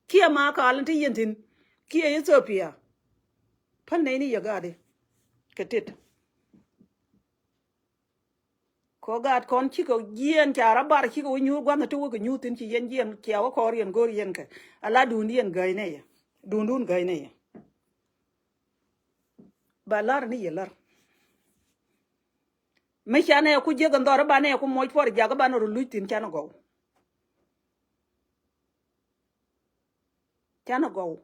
Kiɛ ma kaal in te yɛn thi̱n. Kiɛ Ethiopia. Päl nɛy ni yɛ gaatdi. Kɛ tet. Kɔ gaat kɔn cikɛ jiɛɛn ca rɔ bar cikɛ wä nyuur gua̱nh ti wä kɛ nyuur thi̱n ci yɛn jiɛɛn cia wä kɔɔr yɛn go̱o̱r yɛn kɛ. Ala duun yɛn gäy nɛ yɛ. Duun duun gäy nɛ yɛ. Ba lar ni yɛ lar. Mi canɛ ku jiäk in dhɔr ibanɛ ku moc puɔr jak ibanɛ ru luc thi̱n canɛ gɔw. Canɛ gɔw.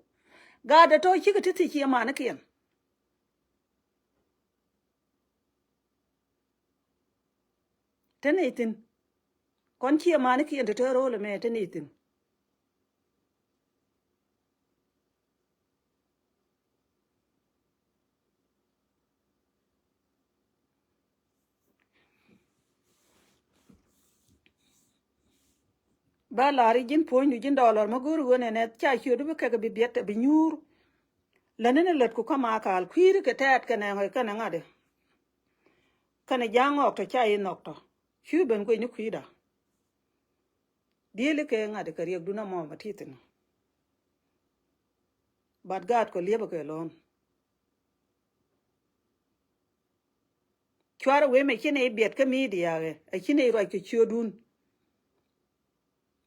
Gaat dee tɔ̱ cikɛ ti thi̱c ciɛ manikiɛn. Te nɛy thi̱n. Kɔn ciɛ manikiɛn te te ro̱o̱l ɛmɛ te nɛy thi̱n. Ba la̱r i̱ ji̱n puɔ̱nydu ji̱n dɔɔlɔr ma go̱o̱ri ɣöö nɛnɛ ca ciötdu bi kɛkɛ bi biɛt bi nyuur. Lätni ni lätku kä ma kaal kui̱ri kɛ tɛɛt kɛnɛ kɛnɛ ŋa̱t i̱ kɛnɛ ja̱a̱ŋ ŋɔɔk tɔ ca i̱ nhɔk tɔ. Cui̱ ben guic ni kui̱da. Dieli kɛ ŋa̱t i̱ kɛ riɛkdun amɔ ma ti thi̱n. But gaat kɔ liepä kɛ lɔ̱ɔ̱n. Cuarɛ wee mɛ ci nɛy biɛt kä midia ɛ, ɛ ci nɛy ruac kɛ ciötdun.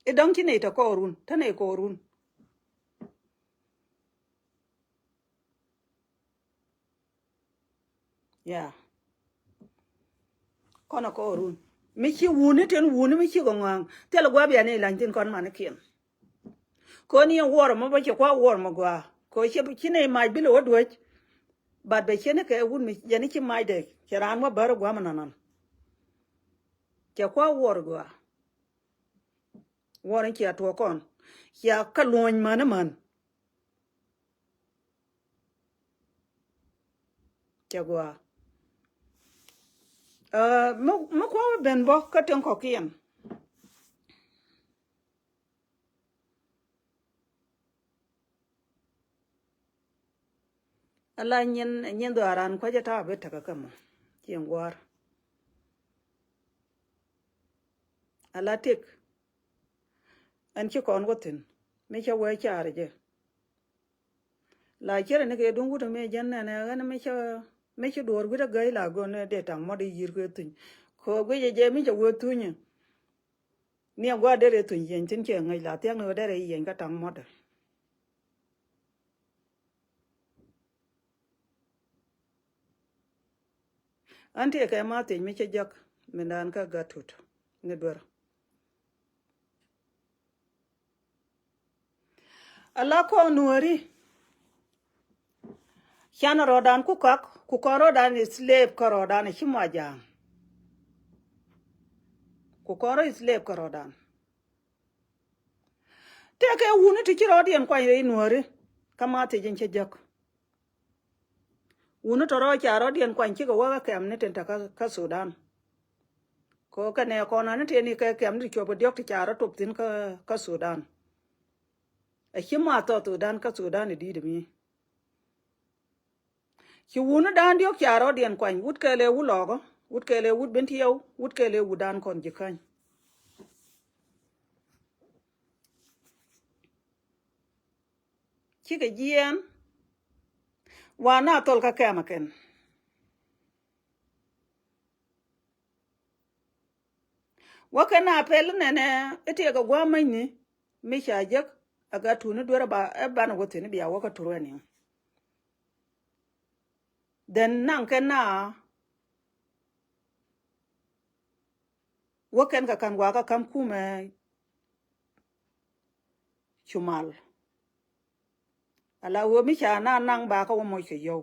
I̱ dɔ̱ŋ ci nɛy te kɔɔrun, te nɛy kɔɔrun. Ya. Kɔnɛ kɔɔrun. Mi ci wuni tin wuni mi ci kɛ ŋɔaŋ. Thilɛ gua̱a̱p yani lany thin kɔn manikiɛn. Kɔn yɛn wuɔr mɔ bä ci kua wuɔr mɔ gɔaa. Kɔ ci, ci nɛy mac bilɛ wä duec. But bɛ cienikɛ wut mi yɛn i̱ ci macdɛ cɛ raan wä bär gua̱a̱m nɔnɔn. Cɛ kua wuɔr gɔaa. Wuɔr in cia tuɔɔk kɔn. Cia kä luɔ̱ny män män. Cɛ gɔaa. Ɛ, mi, mi kua wä ben bä kä tin kɔ̱kiɛn. Ala nyin, nyin dhɔaaran kua̱cä ta̱a̱ bi tekɛ kä mɔ. Cieŋ gua̱a̱r. Ala tëk. Ɛn ci kɔn wä thi̱n. Mi cä wee caarä jɛ. La cierɛ ni kɛ duŋ wut mi jɛn nɛnɛ ɣän mi cä, mi ci duɔɔr wi̱cdä gäy la gön dee taŋ mɔt i̱ yi̱r kɛ thuny. Kɛ guicɛ jɛ mi cɛ wee thunyä. Ni a gua̱a̱r derɛ thuny yieny thin cɛ ŋäc la thia̱k ni wä derɛ yieny kä taŋ mɔtdɛ. An ti kɛ ma thiec mi cä jek mi dan kä gatut ni duer. Ala kɔn nuɔri. Can rɔɔdan ku kak, ku kɔn rɔɔdan slave kä rɔɔdan ci mɔ ja̱a̱ŋ. Ku kɔn rɔ slave kä rɔɔdan. Tëëkɛ wuni ti ci rɔɔdiɛn kuany rɛy nuɔri. Kä ma thiec in cä jek. Wuni tɔrɔ ca rɔ̱diɛn kuany cikɛ wä kä kɛm ni tin te kä, kä Sudan. Kɛ kɛnɛ kɔn ani tëë ni kɛ kɛm ni ti cuɔp kɛ diɔ̱k ti ca rɔ top thi̱n kä, kä Sudan. Ɛ ci ma thɔ Sudan kä Sudan i̱ di̱i̱t mi. Ci wuni da̱a̱n diɔ̱k ca rɔ̱diɛn kuany wut kɛɛl ɛ wut lɔɔkä, wut kɛɛl ɛ wut ben tiɛw, wut kɛɛl ɛ wut da̱a̱n kɔn ji̱ käny. Cikɛ jiɛɛn. Wa na thol kä kɛmɛ kɛn. Wä kɛn a pɛl nɛnɛ i̱ tiɛkɛ gua̱a̱m mäcni mi ca jek. Ɛ gat tuuni duer ɛ ba, ɛ banɛ wä thi̱n i̱ bia wä kä turuɛni. Then naŋ kɛn na wä kɛn kɛ ka̱n wakä ka̱m kumɛ. Cumal. Ala ɣöö mi ca na naŋ bakä wä moc kɛ yɔw.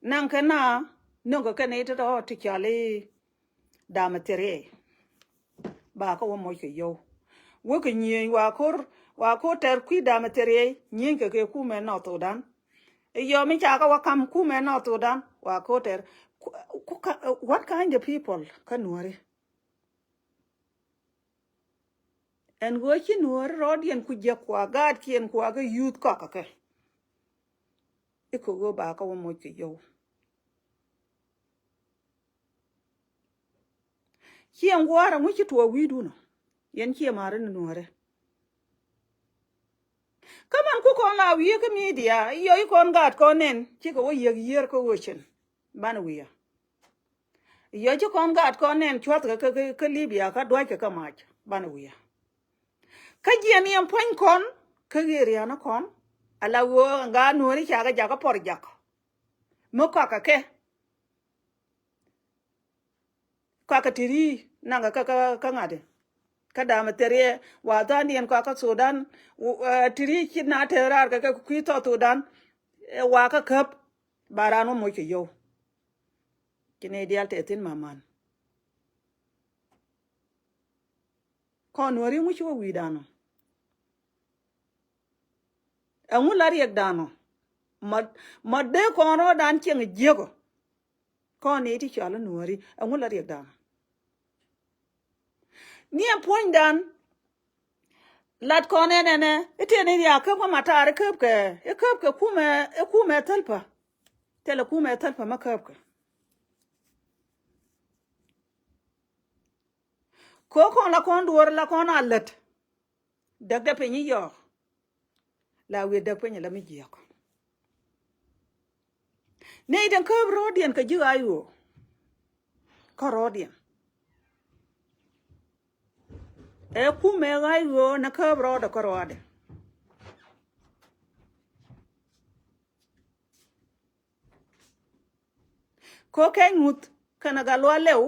Naŋ kɛ na nöŋ kɛ kɛn i̱ tɔ̱tɔ̱ ti cɔal i̱ damɛ thiriɛy. Bakä wä moc kɛ yɔw. Wä kɛ nyieny wa ko̱r, wa ko̱r tɛr kui̱ damɛ thiriɛy nyieny kɛ kɛ kumɛ North Sudan. I̱ yɔw mi ca kä wä ka̱m kumɛ North Sudan wa ko̱r tɛr. Ku, ku, what kind of people kä nuɔri? Ɛn ɣöö ci nuɔ̱ɔ̱ri rɔɔdiɛn ku jiäk kua gaatkiɛn kua kä yuuth kɔakä kɛ. I̱ kɛ ɣöö ba kä wä moc kɛ yɔw. Ciɛ ŋuɔ̱ɔ̱r ɛŋu ci tuɔɔk wi̱i̱dun ɔ? Yɛn ciɛ ma̱a̱ri ni nuɔ̱ɔ̱ri. Kä man ku kɔn la wi̱i̱ kä midia i̱ yɔc kɔn gaat kɔn nɛn cikɛ wä yiäk yiër kä ɣöö cin. Banɛ wi̱i̱ ɛ. Yɔ ci kɔn gaat kɔn nɛn cua̱th kɛ kä, kä, kä Libya kä dua̱c kɛ kä mac. Banɛ wi̱i̱ ɛ. Kä jiɛn yɛn puɔ̱ny kɔn kä ɣëë ria̱n kɔn. Ala ɣöö ŋa nuɔ̱ɔ̱ri ca kɛ jakä pɔr jak. Mi kɔakɛ kɛ. Kɔakɛ ti ri naŋ kɛ kä, kä, kä ŋa̱t. Kä damɛ theriɛ wa tha̱a̱ŋdiɛn kɔakɛ Sudan. Ti ri ci na te raar kɛ kɛ kui̱ thɔ Sudan. Ɛ wa kä käp. Ba raan wä moc kɛ yio̱w. Ci nɛy diaal tɛth thi̱n maman. Kɔn nuɔ̱ri ŋuci wä wi̱i̱ danɔ. Ɛŋu la riɛk danɔ. Ma, ma dee kɔn rɔɔdan cieŋ jiäkɔ. Kɔn ni ti cɔal nuɔ̱ri ɛŋu la riɛk danɔ. Ni ɛn puɔ̱nydan. Lat kɔn ɛn ɛnɛ i̱ tëë ni riaak käp kä matar i̱ käp kɛ, i̱ käp kɛ kumɛ, i̱ kumɛ thäl pä. Thilɛ kumɛ thäl pä ma käp kɛ. Kɛ kɔn la kɔn duɔ̱ɔ̱r la kɔn a lät. Däk dɛ piny i̱ yɔɔk. La wi̱i̱ däk piny la mi jiɔk. Nɛy tin käp rɔɔdiɛn kɛ ji̱ ɣaac ɣöö. Kä rɔɔdiɛn. Ɛ kumɛ ɣaac ɣöö nɛ käp rɔɔdɛ kä rɔɔdɛ. Ko kɛc ŋuth kɛnɛ Gatluak Lɛw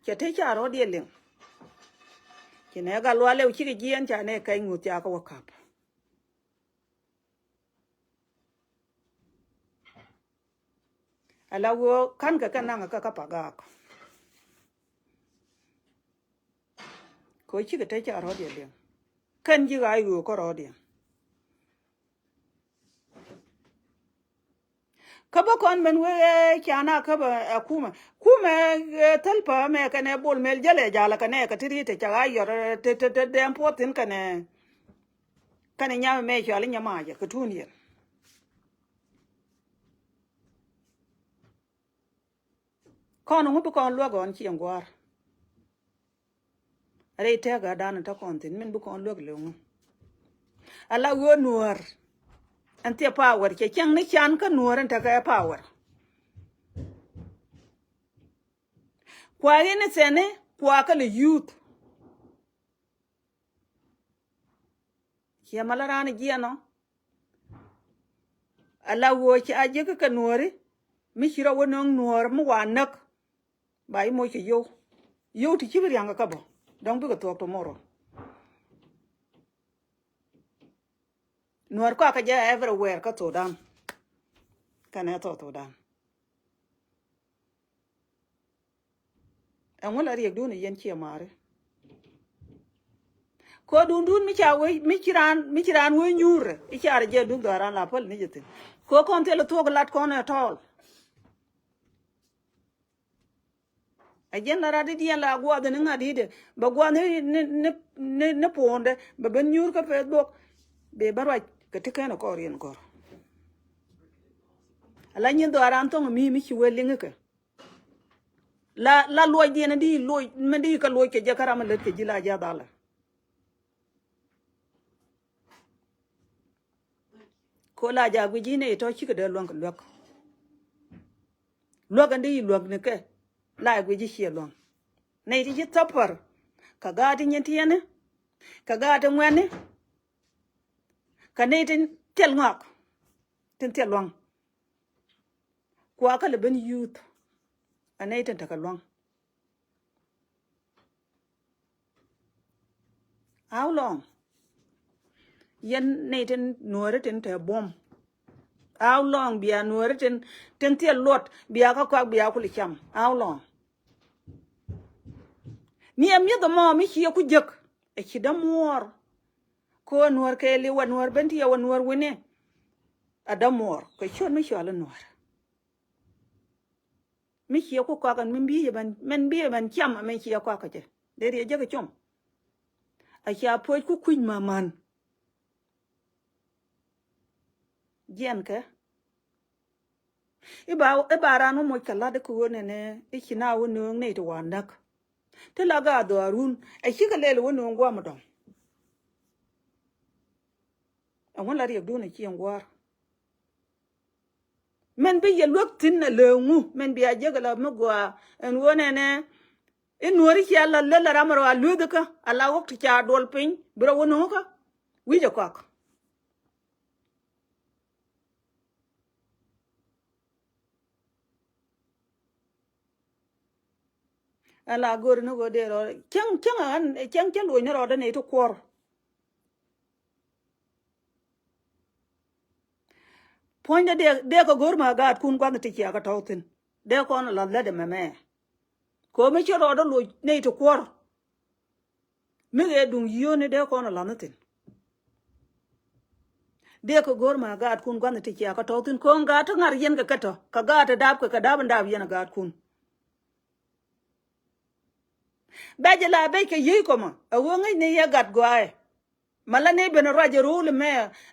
cɛ te ca rɔɔdiɛ liŋ. Ci nɛ Gatluak Lɛw cikɛ jiɛɛn ca nɛ kɛc ŋuth ca kɛ wä kap. Ala ɣöö ka̱n kɛ kɛ naŋ kɛ kä Pagak. Ko cikɛ te ca rɔɔdiɛ liŋ kɛn ji̱ ɣaac ɣöö kä rɔɔdiɛ. Kä bä kɔn ben wee ca na kä bä ɛ kumɛ. Kumɛ ɛ thäl pä mɛ kɛnɛ Bol Mel jälɛ jalä kɛnɛ kɛ ti ri te ca ɣaac yɔr te, te, te dɛm puɔth thi̱n kɛnɛ. Kɛnɛ nyamɛ mɛ cual i̱ nyamacɛ kɛ tuun yɛn. Kɔn ŋu bi kɔn luäk ɣɔn cieŋ gua̱a̱r. Rɛy tɛ̈kädan in te kɔn thi̱n min bi kɔn luäk lo̱ŋ. Ala ɣöö nuäär. Ɛn thiɛ power cɛ cieŋ ni can kä nuäär in tekɛ power. Kua in thiɛni kua kä lɛ youth. Ciɛ ma la raan jiɛn ɔ. Ala ɣöö ca jiäk kɛ nuääri mi ci rɔ wä nöŋ nuäär mi wa näk. Ba i̱ moc kɛ yio̱w. Yio̱w ti ci bi ria̱ŋ kɛ kä bä dɔ̱ŋ bikɛ thuɔ̱k tomorrow. Nuäär kɔakɛ jɛ everywhere kä Sudan. Kɛnɛ thɔ Sudan. Ɛŋu la riɛkdun ɛ yɛn ciɛ maari. Kɔ dundun mi ca wee mi ci raan mi ci raan wee nyuur i̱ carɛ jɛ duk dhɔaaran la päl ni jɛ thi̱n. Kɔ kɔn thilɛ thuɔ̱k lat kɔn ɛ tɔɔl. Ɛ jɛn la rat i̱ diɛn la gua̱a̱th ni ŋa̱t i̱dɛ bɛ gua̱a̱th ni ni ni ni puundɛ bɛ ben nyuur kä Facebook. Bɛ ben ruac kɛ ti kɛn ɛ kɔɔr yɛn kɔr. Ala nyin dhɔaaran thɔŋ mi mi ci wee liŋ ikɛ. La la luɔcdiɛn di luɔc mɛn di kɛ luɔc kɛ jɛ kä ram lät kɛ ji̱ la jiath alɛ. Ko la ja guic ji̱ nɛy tɔ cikɛ dee luäŋ kɛ luäk. Luäk ɛn di luäk ni kɛ la guic ji̱ ciɛ luäŋ. Nɛy ti ci thäpär kɛ gaat ti nyin tiɛni kɛ gaat ti ŋuɛni. Kɛ nɛy tin thil ŋɔak tin thil luäŋ. Kuakä lɛ ben youth. Ɛ nɛy tin tekɛ luaŋ. How long? Yɛn nɛy tin nuääri tin te buɔ̱m. How long bia nuääri tin tin thil luɔt bia kä kɔak bia kul cam? How long? Ni ɛ mi̱eth ɛmɔ mi ciɛ ku jek ɛ ci dämuɔɔr. Ko nuäär kɛɛli wä nuäär ben ti yɛ wä nuäär wi̱ni. A dämuɔɔr kɛ ciöt mi cɔal i̱ nuäär. Mi ciɛ ku kɔakɛ min bi yɛ ben min bi yɛ ben cam min ciɛ kɔakɛ jɛ dee riɛ jek ɛ com. A cia puɔc ku kui̱c ma̱män. Jiɛn kɛ i̱ ba i̱ ba raan wä moc kɛ la̱t i̱ kɛ ɣöö nɛnɛ i̱ ci na wä nööŋ nɛy ti wa näk. Ti la gaat dhɔaarun ɛ cikɛ lɛl wä nööŋ gua̱a̱m dɔ̱ŋ. Ɛŋu la riɛkdun ɛ cieŋ gua̱a̱r. Mɛn bi yɛ luäk thi̱n a lëë ŋu mɛn bia jek ala mi gɔaa ɛn ɣöö nɛnɛ. I̱ nuɔ̱ɔ̱ri cia la lel a ram rɔ a luethi kä a la ɣɔk ti ca duɔl piny bi rɔ wä no̱o̱kä. Wi̱c ɛ kɔak. Ɛn la go̱o̱ri ni ɣöö dee rɔ cäŋ cäŋ ɛ ɣän cäŋ cä luɔ̱c ni rɔɔdä nɛy ti kuɔr. Puɔ̱nydä dee dee kɛ go̱r ma gaatkun gua̱th ti cia kɛ tɔ̱w thi̱n. Dee kɔn lath lätdɛ mɛmɛ. Kɛ ɣöö mi ci rɔɔdä loc nɛy ti kuɔr. Mi ɣee duŋ yio̱o̱ni dee kɔn lath ni thi̱n. Dee kɛ go̱r ma gaatkun gua̱th ti cia kɛ tɔ̱w thi̱n kɛ ɣöö gaat ti ŋa̱r yɛn kɛ kɛ tɔ̱ kɛ gaat ti daap kɛ kɛ daap in daap yɛn a gaatkun. Bɛc la bɛc kɛ yiey kɔmɔ a ɣöö ŋäcni yɛ gat gɔaaɛ. Ma la ni ben ruac ro̱o̱l mɛ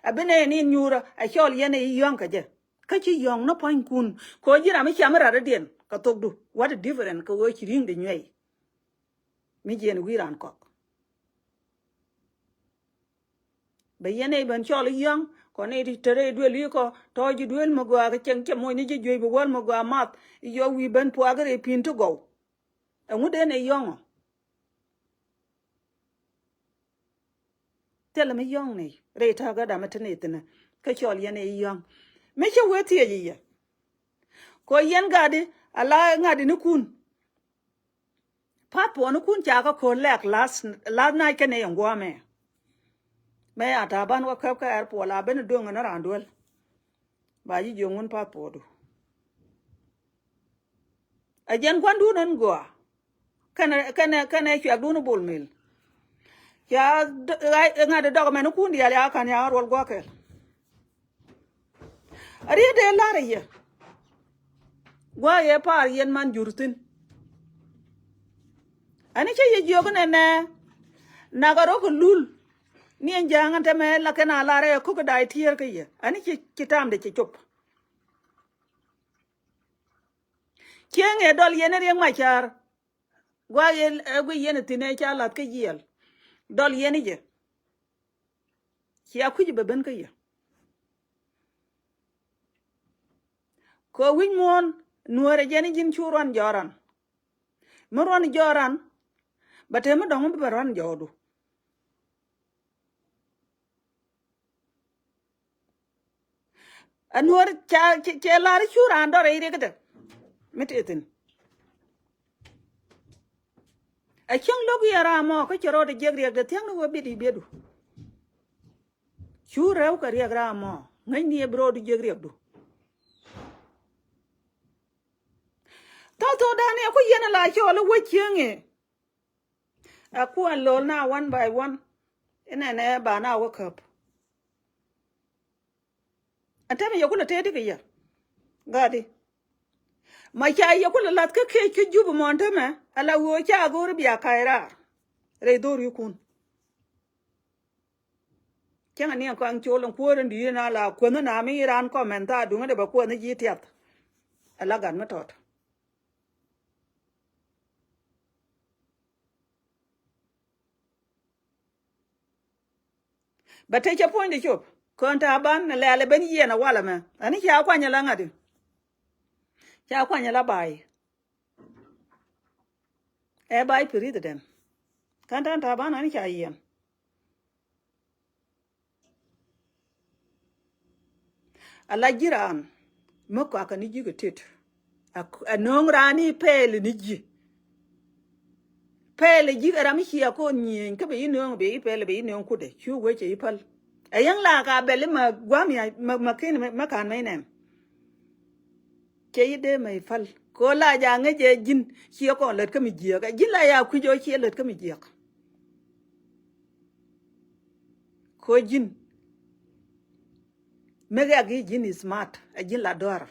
a bi nɛ ni nyuurä a cɔl yɛn i̱ yɔ̱ŋ kɛ jɛ. Kä ci yɔ̱ŋ ni pua̱nykun kɛ ɣöö ji̱ ram mi cam mi rat rɔ̱diɛn kɛ thokdu. What a different kɛ ɣöö ci ri̱ŋ di nyuɛy. Mi jiɛn wi̱i̱ raan kɔk. Bɛ yɛn ɛ ben cɔl i̱ yɔ̱ŋ kɔn i̱ te rɛy duel i̱ kɔ tɔ̱ ji̱ duel mi gɔaa kɛ cɛŋ cɛ moc ni ji̱ juey bi wäl mi gɔaa math. I̱ yɔ wi̱i̱ ben puakä rɛy pi̱n ti gɔw. Ɛŋu den ɛ yɔ̱ŋɔ? Thilɛ mi yɔ̱ŋ ni rɛy ta̱a̱ kä dam mi te ni thi̱n kä cɔl yɛn ɛ yɔ̱ŋ. Mi cä wee thiec i̱ yɛ kɔ yɛn gatdi a la ŋa̱tdi ni kun. Path puɔnikun ca kä ko̱r lɛk last, last night kɛnɛ yɛ ŋuɔmɛ. Mɛ a ta̱a̱ ban wä käp kä airport la ben do̱ŋ ni raan duel. Ba ji̱ jiök ŋun path puɔdu. A jɛn gua̱ndun ɛn gɔaa. Kɛnɛ kɛnɛ kɛnɛ cuɛkdun bol mil. Ca ŋa̱t dɔk mɛn kun diaal ya ka̱n ya ruɔl gua̱kɛl. A riet dee la̱r yɛ. Gua̱a̱ yɛ pa̱a̱r yɛn man jur thi̱n. Ani cä yɛ jiök nɛnɛ. Nak a rɔ̱ kɛ lul. Ni ɛn ja̱a̱ŋ ɛn tɛmɛ la kɛn a la̱r ɛ ko̱k kɛ da̱a̱ tiɛɛr kä yɛ ani ci ci tamdɛ ci cop. Cieŋ ɛ dɔl yɛn ɛ Riek Macar. Gua̱a̱ yɛ ɛ guiy yɛn ɛ thi̱n ɛ ca la̱th kä jiɛl. Dɔl yɛn i̱ jɛ. Cia kui̱c bɛ ben kä yɛ. Kɛ wi̱c muɔ̱ɔ̱n nuäärɛ jɛn i̱ ji̱n cu ruan jɔɔran. Mi ruan jɔɔran bɛ te mi dɔ̱ŋ mi bɛ ruan jɔɔdu. Ɛ nuɔ̱ɔ̱r ca cɛ lar cu raan dɔr rɛy riɛk kɛ te mi te thi̱n. Ɛ cäŋ lo̱k yɛ ram mɔ kä cɛ rɔɔdɛ jiɛk riɛk te thiäŋni wä biet i̱ bietdu. Cu rɛw kɛ riɛk ram mɔ ŋäcni ɛ bi rɔɔdu jiɛk riɛkdu. Tɔ̱ thokdan ɛ ku yɛn ala cɔɔl i̱ wä cieŋ i̱. A kuan lo̱l na one by one. Inɛnɛ ba na wä käp. Ɛn tämɛ yɛ kulɛ tëëdi kɛ yɛ. Gadi. Ma ca yɛ kulɛ lath kä kec kä jup mɔn tämɛ ala ɣöö ca go̱o̱ri bia ka̱c raar. Rɛy dho̱r yikun. Cäŋɛ ni ɛn kɔaŋ col ɛn kuäär ɛn di̱i̱t ɛn a la kuänh ɛn a mi raan kɔmɛn thaar duŋä dee bɛ kuänh ji̱ tiath. Ɛ la gat mi tɔt. Bɛ te cɛ puɔ̱nydɛ cop kään ta̱a̱ ban lɛ̈ɛ̈l ɛ ben yiɛn ɛ walɛ mɛ ani ca kuany ɛ la ŋa̱t i̱. Ca kuany ɛ la ba̱a̱y. Ɛ ba̱a̱y president kään ta̱a̱ ta̱a̱ ban ani ca yiɛn. Ala ji̱ raan mi kɔakä ni ji̱ kɛ tet. A nööŋ raan i̱ pɛɛl ni ji̱. Pɛɛl ji̱ kɛ ram mi cia ko̱n nyiëëny kä bɛ i̱ nööŋ bɛ i̱ pɛɛl bɛ i̱ nööŋ kudɛ cu wec cɛ i̱ päl. Ɛ yäŋ la ka bɛl i̱ ma gua̱a̱m ya ma ken ma ka̱n ma i̱ nɛn. Cɛ i̱ dee ma i̱ päl kɛ ɣöö la ja ŋäc ɛ ji̱n ciɛ kɔn lät kä mi jiääk ɛ ji̱n la ya kui̱c ɣöö ciɛ lät kä mi jiääk. Kɛ ɣöö ji̱n mi ɣɛk i̱ ji̱n i̱ smart ɛ ji̱n la dɔ̱a̱r.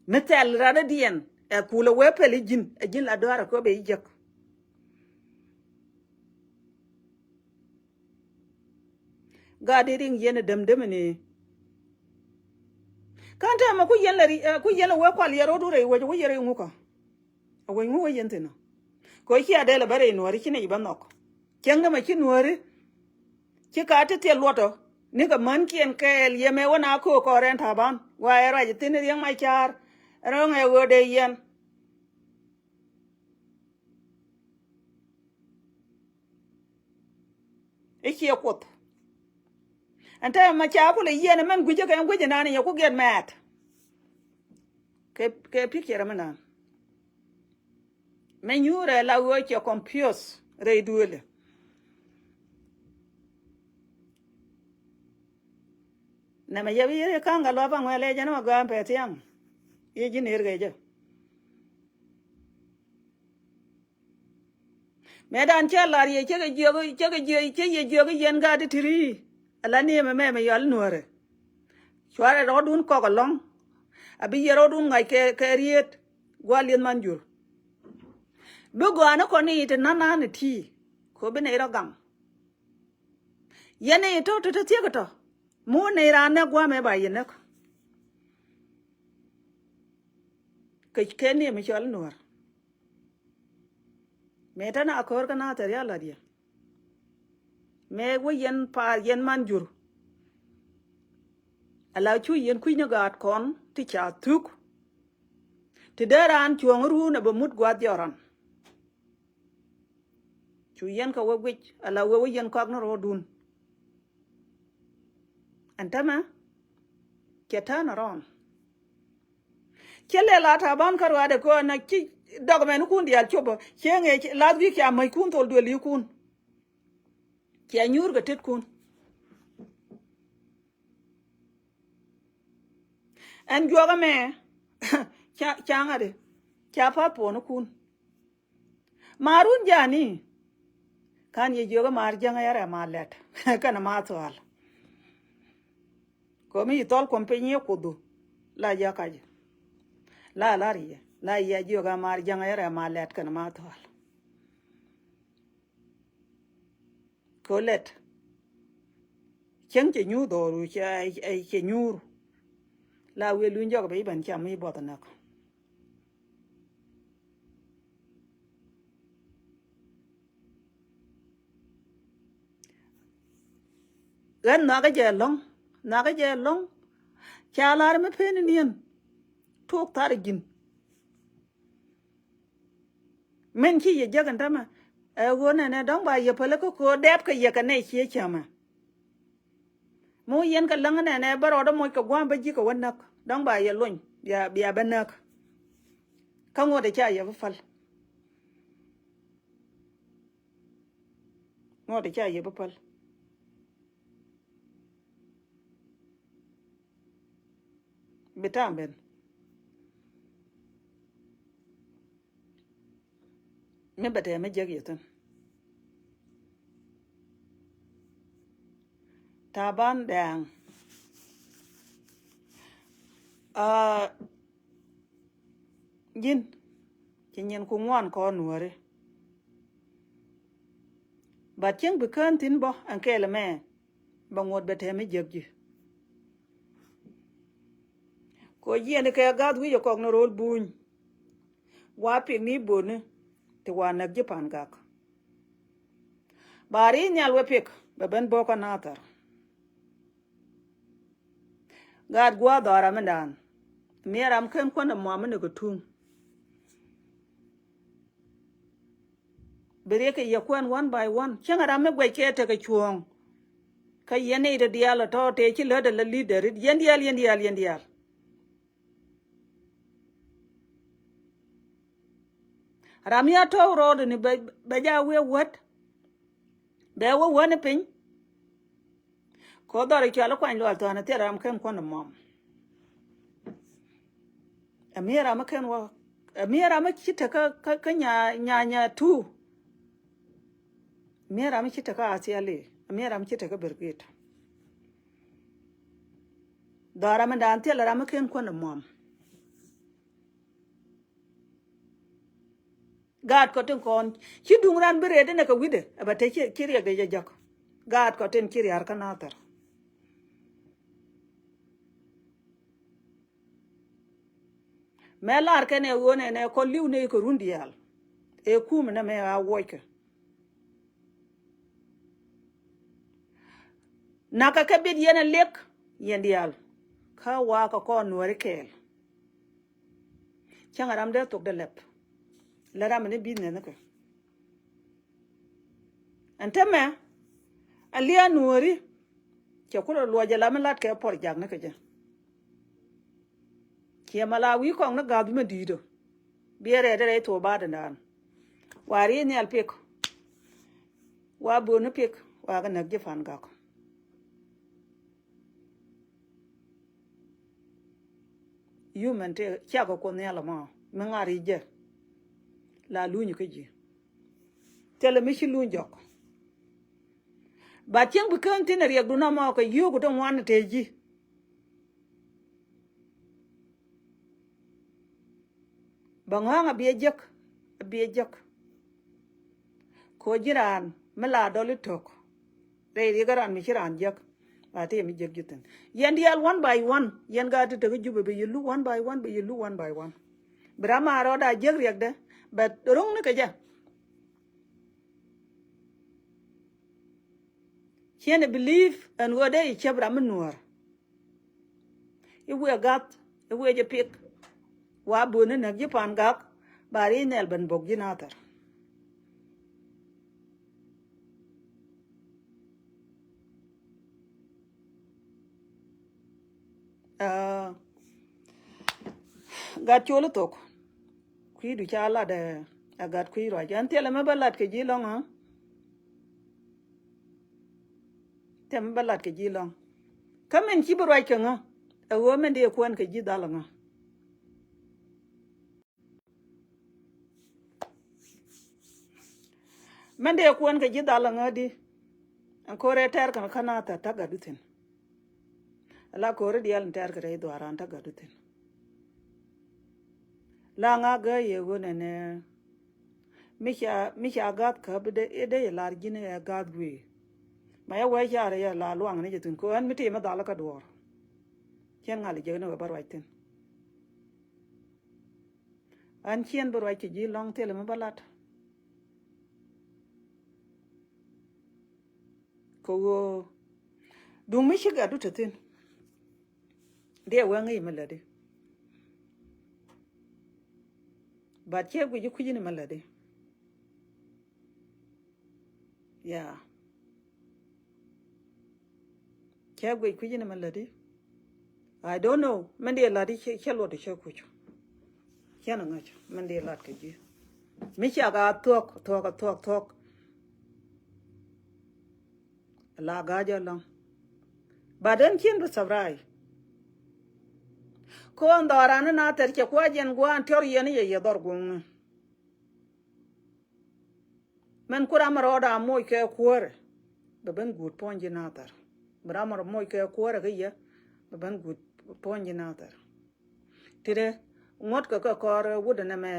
Mi thɛl rat i̱ diɛn ɛ kulɛ wee pɛl i̱ ji̱n ɛ ji̱n la dɔ̱a̱r ɛ kɛ ɣöö bɛ i̱ jiäk. Gaat i̱ riŋ yɛn ɛ däm dämɛ ni. Kään täämɛ ku yɛn lɛ ri ku yɛn lɛ wee kual yɛ rɔɔdu rɛy wec wec yɛ rɛy ŋukä. A wec ŋu wec yɛn thi̱n ɔ. Kɛ ɣöö cia dee lɛ bä rɛy nuääri ci nɛy bä nhɔk. Cäŋ dämɛ ci nuääri ci ka ti thil luɔt ɔ. Nikɛ män kiɛn kɛɛl yɛ mɛ wä na köök kɔɔr ɛn Taban. Wa ɛ ruac thi̱n riɛŋ ma ca̱a̱r. Röŋ ɛ ɣöö dee yɛn. I̱ ciɛ Kuoth. Ɛn täämɛ ca kulɛ yiɛn ɛmɛn gui̱cä kɛ ɛn gui̱cä nani yɛ ku giɛt mɛɛt. Kɛ, kɛ picture mi nan. Mɛ nyuurɛ la ɣöö cɛ confuse rɛy duëëlɛ. Nɛmɛ yɛ bi yɛ ka̱ŋ kɛ luɔp aŋuɛ lɛ jɛn mɛ gɔaa pɛ thiaŋ. Yɛ ji̱ ner kɛ jɛ. Mëë dan cä lar yɛ cä kɛ jiök, cä kɛ jiök, cä yɛ jiök yɛn gaat ti ti̱ri. Ala ni mɛ mɛ mɛ yɔl nuɔrɛ. Cuarɛ rɔɔdun kɔk alɔŋ. A bi yɛ rɔɔdun ŋa̱c kɛ, kɛ riet. Gua̱l yeth man jur. Bi gɔaa ni kɔn ni ti nan nan ti. Ko bi nɛy rɔ gaŋ. Yɛn ni tɔ̱ ti ti thiek tɔ̱. Mu nɛy raan nɛ gua̱a̱mɛ ba yɛ näk. Kɛ kɛ ni mi cɔl nuɔr. Mëë tɛn a ko̱r kä na thɛr ya la̱t yɛ. Mëë wä yɛn pa̱a̱r yɛn man jur. Ala cu yɛn kui̱ny ni gaat kɔn ti ca thuk. Ti dee raan cuɔ̱ɔ̱ŋ ruun ɛ bɛ mut gua̱th jɔran. Cu yɛn kɛ wä guic ala wee wä yɛn kɔak ni ro̱o̱dun. Ɛn tämɛ cɛ turn around. Cɛ lɛ la Taban kä ruaadɛ kɔn na ci dɔk mɛn kun diaal copä cɛ ŋɛ last week ca mäc kun thol duel yi kun. Cɛ nyuur kɛ tet kun. Ɛn juɔk ɛmɛ ca, ca ŋa̱t i̱ ca path puɔ̱n ikun. Maarun jani. Kan yɛ jiök i̱ maar jäŋä yɛ rɛm a lɛt kɛnɛ ma thual. Komi yi thɔl kuɔm piny yɛ kudhu. La jɛ kac. La lar yɛ la yɛ jiök a maar jäŋä yɛ rɛm a lɛt kɛnɛ ma thual. Kɛ lɛt. Cieŋ cɛ nyuur dhɔru cɛ, cɛ nyuur. La wi̱i̱ luny jɔk bɛ i̱ ben cam i̱ buɔth näk. Ɣän nhɔakä jɛ ɛlɔ̱ŋ, nhɔakä jɛ ɛlɔ̱ŋ. Ca lar mi pen iniɛn. Tuɔɔk thar ji̱n. Min ci yɛ jek ɛn tämɛ ɛ ɣöö nɛnɛ dɔ̱ŋ ba yɛ päl kä köö dɛp kɛ yɛ kɛ nɛy cië cämɛ. Mi wä yɛn kɛ läŋ nɛnɛ bä rɔɔdä moc kɛ gua̱a̱m bä ji̱ kɛ wä näk dɔ̱ŋ ba yɛ lony bia, bia bä näk. Kä ŋuɔ̱t ɛ ca yɛ bä päl. Ŋuɔ̱t ɛ ca yɛ bä päl. Bi tam ben. Mi bɛ tɛmɛ jek yɛ thin. Taban dɛɛŋ. Aa, ji̱n ci nyin ku ŋuan kɔn nuɔri. Bat cieŋ bi kään thi̱n bä ɛn kɛɛl ɛmɛ. Bɛ ŋuɔ̱t bɛ tɛm i̱ jiäk ji̱. Kɔ jiɛn kɛ gath wi̱c ɛ kɔk ni ro̱l buny. Wa pik ni botni ti wa näk ji̱ pan gak. Ba ri nhial wä pik bɛ ben bo̱o̱k kä nathɛr. Gaat gua̱a̱th dhɔra mindan. Miɛ ram ken kuändɛ muam mi ni kɛ tuŋ. Bi riɛk kɛ yɛ kuɛn one by one. Cäŋ ram mi guɛc kɛ tekɛ cuɔ̱ɔ̱ŋ. Kä yɛn ni iti diaal ɔ tɔ̱ tëë ci lätdɛ la leader it yɛn diaal, yɛn diaal, yɛn diaal. Ram ya tɔ̱w rɔɔdɛ ni bɛ, bɛ ja wiɛ wät. Bɛ wä wäni piny. Kɛ ɣöö dhɔr i̱ cɔal i̱ kuany lual thua̱a̱n i̱ thil ram ken kuɔn i̱ muɔm. Ɛ mi̱i̱ ram i̱ ken wä, ɛ mi̱i̱ ram i̱ ci tekä kä, kä nya, nya, nya tu. Mi̱i̱ ram i̱ ci tekä a thiali, ɛ mi̱i̱ ram i̱ ci tekä berget. Dhɔr ram i̱ da̱a̱n thil ram i̱ ken kuɔn i̱ muɔm. Gaat kɔ tin kɔn ci duŋ ran bi rɛɛt inɛ kɛ wi̱dɛ ɛ bɛ te ci riɛk dee jɛ jɔk. Gaat kɔ tin ci riar kä nathɛr. Mɛ lar kɛn ɛ ɣöö nɛnɛ kɔ li̱w nɛ kɛ run diaal. Ɛ kum nɛ mɛ a wuɔckɛ. Nakä kɛ bit yɛn a liɛk yɛn diaal. Kä wakä kɔn Nuääri kɛɛl. Cäŋ a ram dee thok dee lɛp. Lɛ ram ni business ni kɛ. Ɛn täämɛ a lia̱a̱ Nuääri. Cɛ kulɛ luɔc a lam mi lat kɛ pɔr jak ni kɛ jɛ. Ciɛ ma la wi̱i̱ kɔŋ ni gath mi di̱i̱t ɔ. Biɛ rɛɛt rɛy thok baat in daan. Wa ri̱i̱ nhial pik. Wa bööni pik wa kɛ näk ji̱ Pan Gak. Yumɛn tëë cakɔ Kuoth Nhial ɛmɔ mi ŋa̱r i̱ jɛ. La luny kä ji̱. Thilɛ mi ci luny jɔk. Ba cieŋ bi kään thi̱n ɛ riɛkdun ɛmɔ kɛ yio̱o̱k ti ŋuan tëë ji̱. Bɛ ŋɔ̱a̱ŋ a biɛ jek, a biɛ jek. Kɛ ɣöö ji̱n raan mi la dɔl i̱ to̱k rɛy riɛk ran mi ci raan jek. Ba tëë mi jek ji̱ thi̱n yɛn diaal one by one. Yɛn gaat ti tek i̱ Jubɛ bɛ yɛ luk one by one, bɛ yɛ luk one by one. Bi ram a rɔɔd a jek riɛkdɛ bɛ ro̱ŋni kɛ jɛ. Ciɛn ɛ believe ɛn ɣöö dee i̱ cäp ram mi Nuäär. I̱ wiɛ gath, i̱ wiɛ jɛ pik. Wa bööni näk ji̱ Pan Gak ba ri̱i̱ nhial ben bok ji̱ Nathɛr. Aa, gat col i̱ thok. Kui̱du ca lat ɛ, ɛ gat kui̱ ruac. Ɛn thilɛ mɛ bä lat kɛ ji̱ lɔ̱ŋ ɣä. Thilɛ mɛ bä lat kɛ ji̱ lɔ̱ŋ. Kä min ci bi ruac kɛ ŋä. Ɛ ɣöö min dee kuɛn kɛ ji̱ dhal ɛ ŋä. Mɛn dee kuɛn kɛ ji̱ dhal aŋädi. Ɛn ko̱rɛ tɛr kɛn kä Nathɛr ta̱ gatdu thi̱n. Ala ko̱ri diaal in tɛr kɛ rɛy dhuaaran ta̱ gatdu thi̱n. La ŋa gä yɛ ɣöö nɛnɛ. Mi ca, mi ca gath käp i̱ dee, i̱ dee yɛ lar ji̱n ɛ gath guiy. Ma yɛ wee carɛ yɛ la luaŋ ni jɛ thi̱n ko̱ ɛn mi ti mi dhal kä duɔ̱ɔ̱r. Cɛn ŋa̱l jek ni wee bä ruac thi̱n. Ɣän ciɛn bi ruac kɛ ji̱ lɔ̱ŋ thilɛ mi bä lat. Kɛ ɣöö duŋ mi ci gatdu te thi̱n. Diɛ wee ŋi̱i̱c mi lätdi. But cɛ guic i̱ kui̱c ni mi lätdi. Yeah. Cɛ guic kui̱c ni mi lätdi. I don't know. Min diɛ lat i̱ cɛ, cɛ luɔt i̱ cɛ kuc. Cɛn a ŋäc min diɛ lat kɛ ji̱. Mi cia ka thuɔ̱k, thuɔ̱k, thuɔ̱k, thuɔ̱k. La ga̱a̱c ɛlɔ̱ŋ. But ɛn cien bi surprise. Ko̱n dhɔran ni Nathɛr cɛ kuac yɛn gua̱a̱n tiɔr yɛn i̱ yɛ yɛ dhɔr guŋni. Mɛn ku ram rɔɔda moc kɛ kuäärɛ bɛ ben guut puɔ̱ny ji̱ Nathɛr. Bi ram rɔ moc kɛ kuäärɛ kä yɛ bɛ ben guut puɔ̱ny ji̱ Nathɛr. Ti dee ŋuɔ̱t kɛ kɛ kɔr wut ɛnɛ mɛ.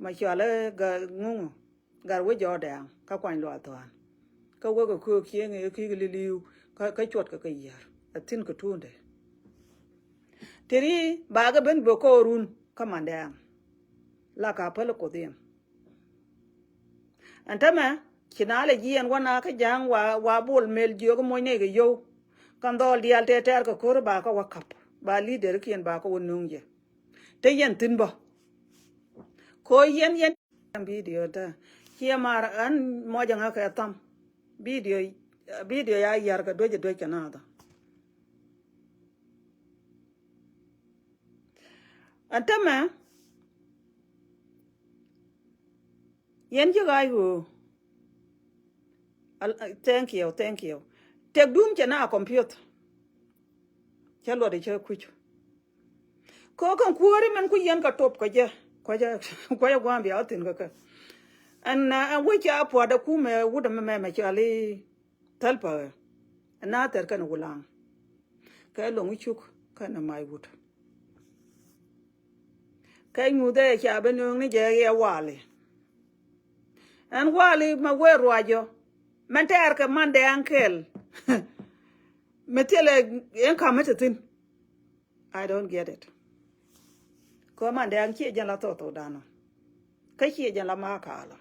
Ma cɔal ɛ gat ŋuŋu gat wec jɔɔdɛŋ kä kuany luath thuan. Kä wek ɛ köök cieŋ ɛ ki̱i̱k liliu kä, kä cuɔt kɛ kɛ yiär ɛ thi̱n kɛ tuundɛ. Ti ri bakɛ ben bɛ kɔɔrun kä mandɛŋ. La ka päl ɛ kuoth in. Ɛn tämɛ ci na lɛ jiɛɛn wä na kä ja̱a̱ŋ wa, wa bol mel jiök moc nɛy kɛ yio̱w. Kɛn dhɔl diaal tɛɛr tɛɛr kɛ ko̱r ba kä wä kap ba li̱i̱dɛr kiɛn ba kä wä nuŋ jɛ. Te yɛn thi̱n bä. Ko yɛn yɛn. Bidio te ciɛ mar ɣän mɔc ɛŋa kɛ tham. Bidio, bidio ya yar kɛ duec duec kɛ nathä. Ɛn tämɛ yɛn ji̱ ɣaac ɣöö. Thank you, thank you. Tɛk duum cɛ na a computer. Cɛ luɔt cɛ kuc. Kɛ kɛn kuääri mɛn ku yɛn kɛ top kɛ jɛ. Kuecä, kuecä gua̱a̱m bia wä thi̱n kɛ kɛ. Ɛn, ɛn wec ca pua̱t ɛ kumɛ wut ɛmɛ mɛ mɛ cɔal i̱ thäl päkɛ. Ɛn Nathɛr kɛn wulaŋ. Kɛ loŋ i̱ cuk kɛn ɛ mac wut. Kɛ nyuuth ɛ ca ben nööŋ ni jɛ yɛ wali. Ɛn wali mɛ wee ruacɔ mɛn tɛɛr kɛ mandɛ aŋkɛl. Mɛ thilɛ ɛn ka̱m mi te thi̱n. I don't get it. Kɛ mandɛ aŋ ciɛ jɛn la thok thok danɔ. Kä ciɛ jɛn la ma kalɔ.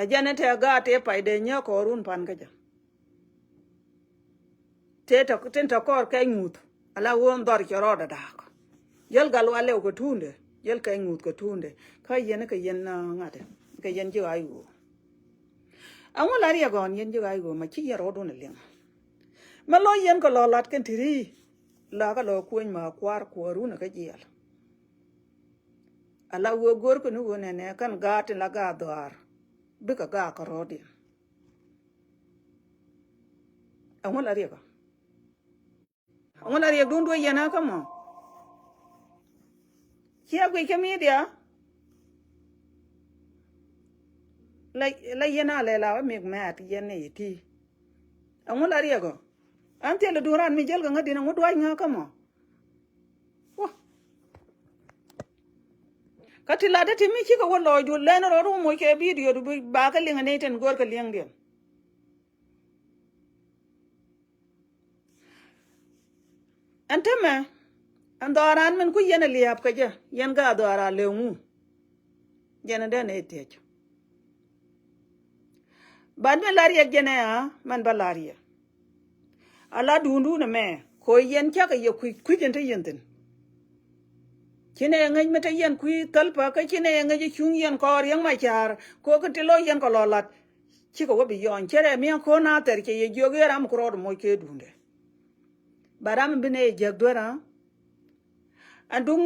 Ɛ jɛn ɛ tɛ gaat tëë pay dee nyääk kɔɔrun pan kä jɛ. Tëë tɔ tin tɔ kɔɔr kɛ ŋuth ala ɣöö dhɔr cɛ rɔɔdɛ da̱a̱k. Jäl gal wa lɛw kɛ tuundɛ jäl kɛ ŋuth kɛ tuundɛ. Kä yɛn kɛ yɛn ŋa̱t kɛ yɛn ji̱ ɣaac ɣöö. Ɛŋu la riɛk ɣɔn yɛn ji̱ ɣaac ɣöö ma ci yɛn rɔɔdun ɛ liŋ. Mɛ lɔ yɛn kɛ lɔ lat kɛn ti ri la kä lɔ kueny ma kua̱r kuäärun ɛ kä jiɛl. Ala ɣöö go̱o̱r kɛ ni ɣöö nɛnɛ kɛn gaat tin la gaat dhɔaar bikɛ gaat kɛ rɔɔdiɛn. Ɛŋu la riɛk ɔ? Ɛŋu la riɛk dun duɔ̱c yɛn a kä mɔ? Ciɛ guic kä midia. La, la yɛn a lɛ la wä mik mɛt yɛn ni ti. Ɛŋu la riɛk ɔ? An thil dun ran mi jäl kɛ ŋädin ɛŋu duac ŋä kä mɔ? Wä. Kä ti lat ti mi cikɛ wä lɔɔc du lɛn rɔɔd wä moc kɛ bidio du bi ba kä liŋ ni tin go̱o̱r kɛ liŋdiɛn. Ɛn tämɛ ɛn dhɔran min ku yɛn a lia̱a̱p kä jɛ yɛn ga dhɔran lëŋu. Jɛn a den ɛ thiec. Bat min la riɛk jɛn ɛ a mɛn ba la riɛk. A la duundun ɛmɛ ko yɛn cakɛ yɛ kui̱c kui̱c in te yɛn thi̱n. Ci nɛ yɛ ŋäc mi te yɛn kui̱ thäl pä kä ci nɛ yɛ ŋäc i̱ cuŋ yɛn kɔɔr yɛn ma ca̱a̱r ko kä ti lo̱c yɛn kɔ lɔ lat. Cikɛ wä bi yɔɔny cɛ rɛ miɛn ko̱n a thɛr cɛ yɛ jiök yɛ ram ku rɔɔd moc kɛ duundɛ. Ba ram in bi nɛ yɛ jiäk duer a. Ɛn duŋ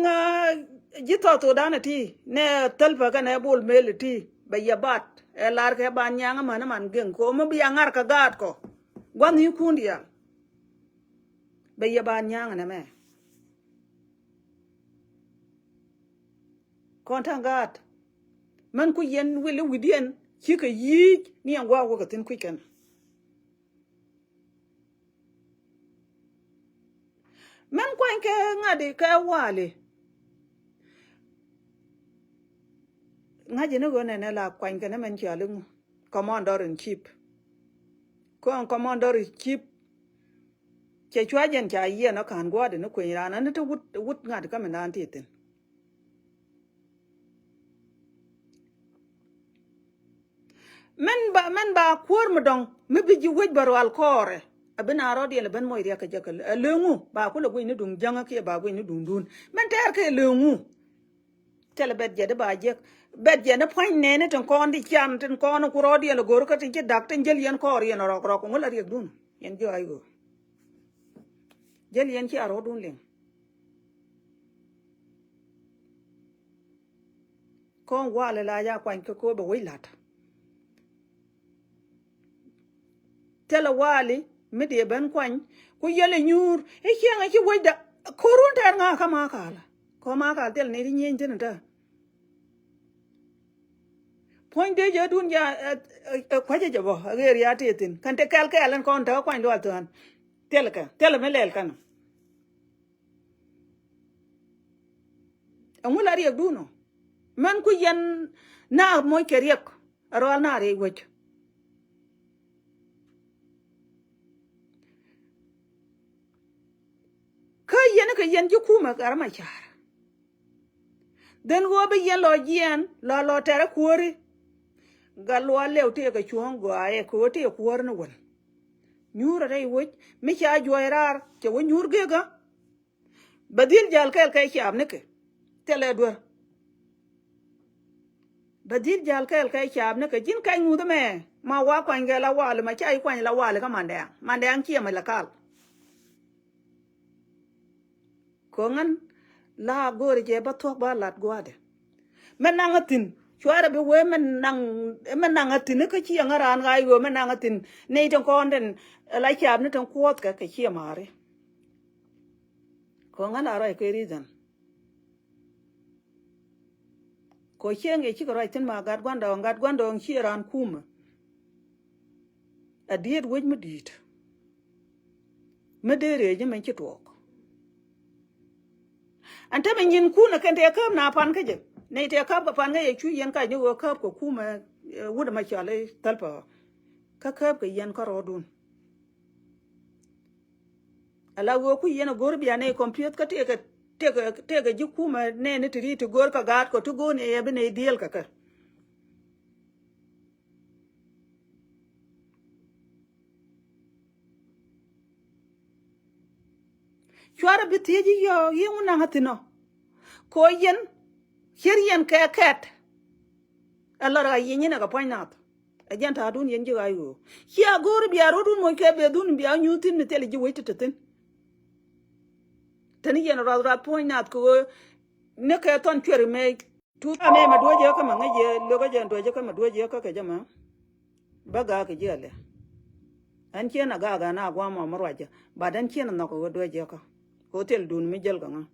ji̱ thɔɔk thokdan ɛ ti nɛ thäl pä kɛnɛ bol mel ɛ ti bɛ yɛ bat ɛ lar kɛ ban nyaŋ amäni man geŋ ko mi bi a ŋar kɛ gaat kɔ. Gua̱n ni kun diaal bɛ yɛ ban nyaŋ nɛ mɛ. Kɔn ta̱ŋ gaat mɛn ku yɛn wil i̱ wi̱diɛn cikɛ yi̱i̱c ni ɛn gua̱a̱k wä kɛ thi̱n kui̱c kɛn. Mɛn kuany kɛ ŋa̱di kɛ wali. Ŋa̱ci ni ɣöö nɛnɛ la kuany kɛ ni mɛn ciali ŋu. Commander in chief. Kɔn commander in chief. Cɛ cua jɛn ca yiɛn ɔ ka̱n gua̱a̱di ni kueny raan ani ti wut wut ŋa̱di kä mi naan ti thi̱n. Mɛn ba mɛn ba kuäär mi dɔ̱ŋ mi bi ji̱ wec bä rual kɔɔrɛ. A bi na rɔ̱diɛn lɛ ben moc riɛk kɛ jɛ kɛ lëŋu ba kulɛ guic ni duŋ jäŋä kiɛ ba guic ni duŋ duun mɛn tɛɛr kɛ lëŋu. Thilɛ bɛt jɛ di ba jek bɛt jɛ ni pua̱ny nɛɛni tin kɔn di can tin kɔn ku rɔɔdiɛn lɛ go̱r kä tin ci dak tin jäl yɛn kɔɔr yɛn rɔk rɔk ŋu la riɛk dun yɛn ji̱ ɣa̱c ɣöö. Jäl yɛn ci a rɔɔdun liŋ. Kɔn wali la ja kuany kä ko̱ bɛ wec la̱t. Thilɛ wali mi diɛ ben kuany ku yɛl inyuur i̱ ciɛŋ i̱ ci wecda. Ko̱run tɛɛr ŋa̱ kä ma kal kɔ ma kal thil ni ti nyieny thin tä. Puɔ̱ny dee jɛ dun ja ɛ kuäcä jɛ bɔ ɛ ɣer ya ti thin kɛn ti kɛl kɛɛl ɛn kɔn tä kuany lual thuan. Thilɛ kɛ thilɛ mi lɛl kɛn. Ɛŋu la riɛk dun ɔ mɛn ku yɛn na moc kɛ riɛk. Rual na riɛk wec. Kä yɛn kɛ yɛn ji̱ kumɛ kɛ ram a ca̱r. Dhen ɣöö bi yɛn lɔ jiɛɛn lɔ lɔ tɛrɛ kuääri. Gat lual lɛw tëëkɛ cuɔ̱ɔ̱ŋ gɔaaɛ kɛ ɣöö tëë kuäär ni wän. Nyuurɛ rɛy wec mi ca juɔc raar cɛ wä nyuur gekä. Bɛ dhil jal kɛɛl kɛ caap nikɛ thilɛ duer. Bɛ dhil jal kɛɛl kɛ caap nikɛ ji̱n kɛc ŋuth ɛmɛ ma wa kuany kɛ la wali ma ca i̱ kuany la wali kä mandɛɛŋ mandɛɛŋ ciɛ mɛ la kal. Ko̱ŋän la go̱o̱ri jɛ bä thuɔ̱k bä lat gua̱a̱dɛ. Mɛ naŋ a thi̱n cuarɛ bi wee mɛ naŋ mɛ naŋ a thi̱n kä ciɛ ŋä raan ɣa̱c ɣöö mɛ naŋ a thi̱n nɛy tin kɔn tin la caap ni tin kuɔth kɛ kɛ ciɛ ma̱a̱ri. Ko̱ŋän a ruac kɛ reason. Kɔ cieŋ yɛ cikɛ ruac thi̱n ma gat gua̱ndɔɔŋ gat gua̱ndɔɔŋ ciɛ raan kumä. A diet wec mi di̱i̱t. Mi dee rëëc mi ci tuɔɔk. Ɛn te mi nyin kun ɛ kɛn tëë käp na pan kä jɛ nɛy tëë käp kɛ pan kä jɛ cu yɛn kac ni ɣöö käp kɛ kumɛ. Wut ɛmɛ cɔal i̱ thäl pɛ kä käp kɛ yɛn kä rɔɔdun. Ala ɣöö ku yɛn a go̱r bia nɛy kɔmpiöth kä tëëkɛ tëëkɛ tëëkɛ ji̱ kumɛ nɛɛni ti ri ti go̱r kɛ gaat kɔ ti go̱o̱r ni ɛ bi nɛy diëël kɛ kɛ. Cuarɛ bi thiec i̱ yɔɔ yiëŋ wun naŋ a thi̱n ɔ. Ko yɛn cier yɛn kɛ kɛt. Ɛ lɔr a yiëny inɛ kɛ puɔ̱ny nath. Ɛ jɛn ta̱a̱dun yɛn ji̱ ɣa̱c ɣöö cia go̱o̱r bia ro̱dun moc kɛ bɛ dhun bia nyuuth thi̱n mi thil ji̱ wec ti te thi̱n. Teni yɛn ruath ruath puɔ̱ny nath kɛ ɣöö ni kɛ thɔn cuer mɛ. Tuth amɛ mɛ duɔ̱c yɛ kä mɛ ŋäc yɛ lokä jɛ duɔ̱c yɛ kä mɛ duɔ̱c yɛ kä kɛ jɛ mɛ. Bä gaak kɛ ji̱ alɛ. Ɛn ciɛn a gaak ɛn a guam mɔ mi ruacä. But ɛn ciɛn a nhɔk kɛ ɣöö duɔ̱c yɛ kä. Kɛ ɣöö thil duun mi jäl kɛ ŋä.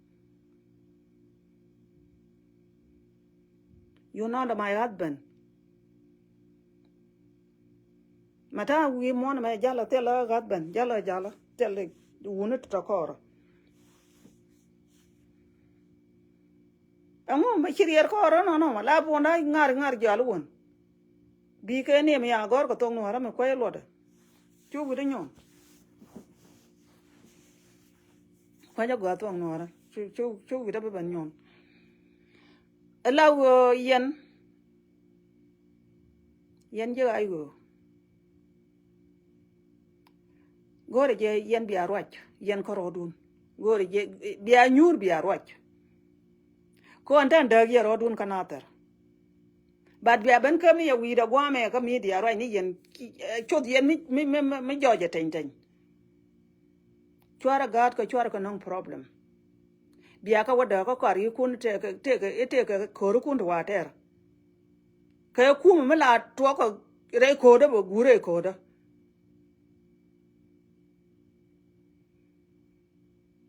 You not my husband. Mɛ ta̱a̱ wi̱i̱ muɔ̱n mɛ jalä thilɛ husband jalä jalä thilɛ wuni tɔ̱tɔ̱ kɔɔrä. Ɛŋu mɛ ci riɛr kɔɔrä nɔnɔ mɛ la buɔ̱n da̱ ŋa̱r ŋa̱r jɔal wän. Bi kɛ ni mɛ ya gɔ̱r kɛ thok nuɔ̱ɔ̱rä mɛ kuäc luɔtdɛ. Cu wi̱dä nyuɔ̱n. Kuäc a gɔ̱r thok nuɔ̱ɔ̱rä cu cu cu wi̱dä bi ben nyuɔ̱n. Ɛ la ɣöö yɛn. Yɛn ji̱ ɣa̱c ɣöö go̱o̱rɛ jɛ yɛn bia ruac yɛn kä rɔɔdun. Go̱o̱rɛ jɛ bia nyuur bia ruac. Kɔn tɛn dääk yɛ rɔɔdun kä nathɛr. But bia ben kä mi yɛ wi̱i̱dɛ guamɛ kä mi dia ruac ni yɛn. Coth yɛn mi mi mi mi jɔɔcɛ teny teny. Cuarɛ gaat kɛ cuarɛ kɛ nɔŋ problem. Bia kä wä dääk kä kɔar yikun tekɛ tekɛ itekɛ ko̱rikun ti wa tɛr. Kɛ kumɛ mi la tuɔkɔ rɛy ko̱dä bɛ guur rɛy ko̱dä.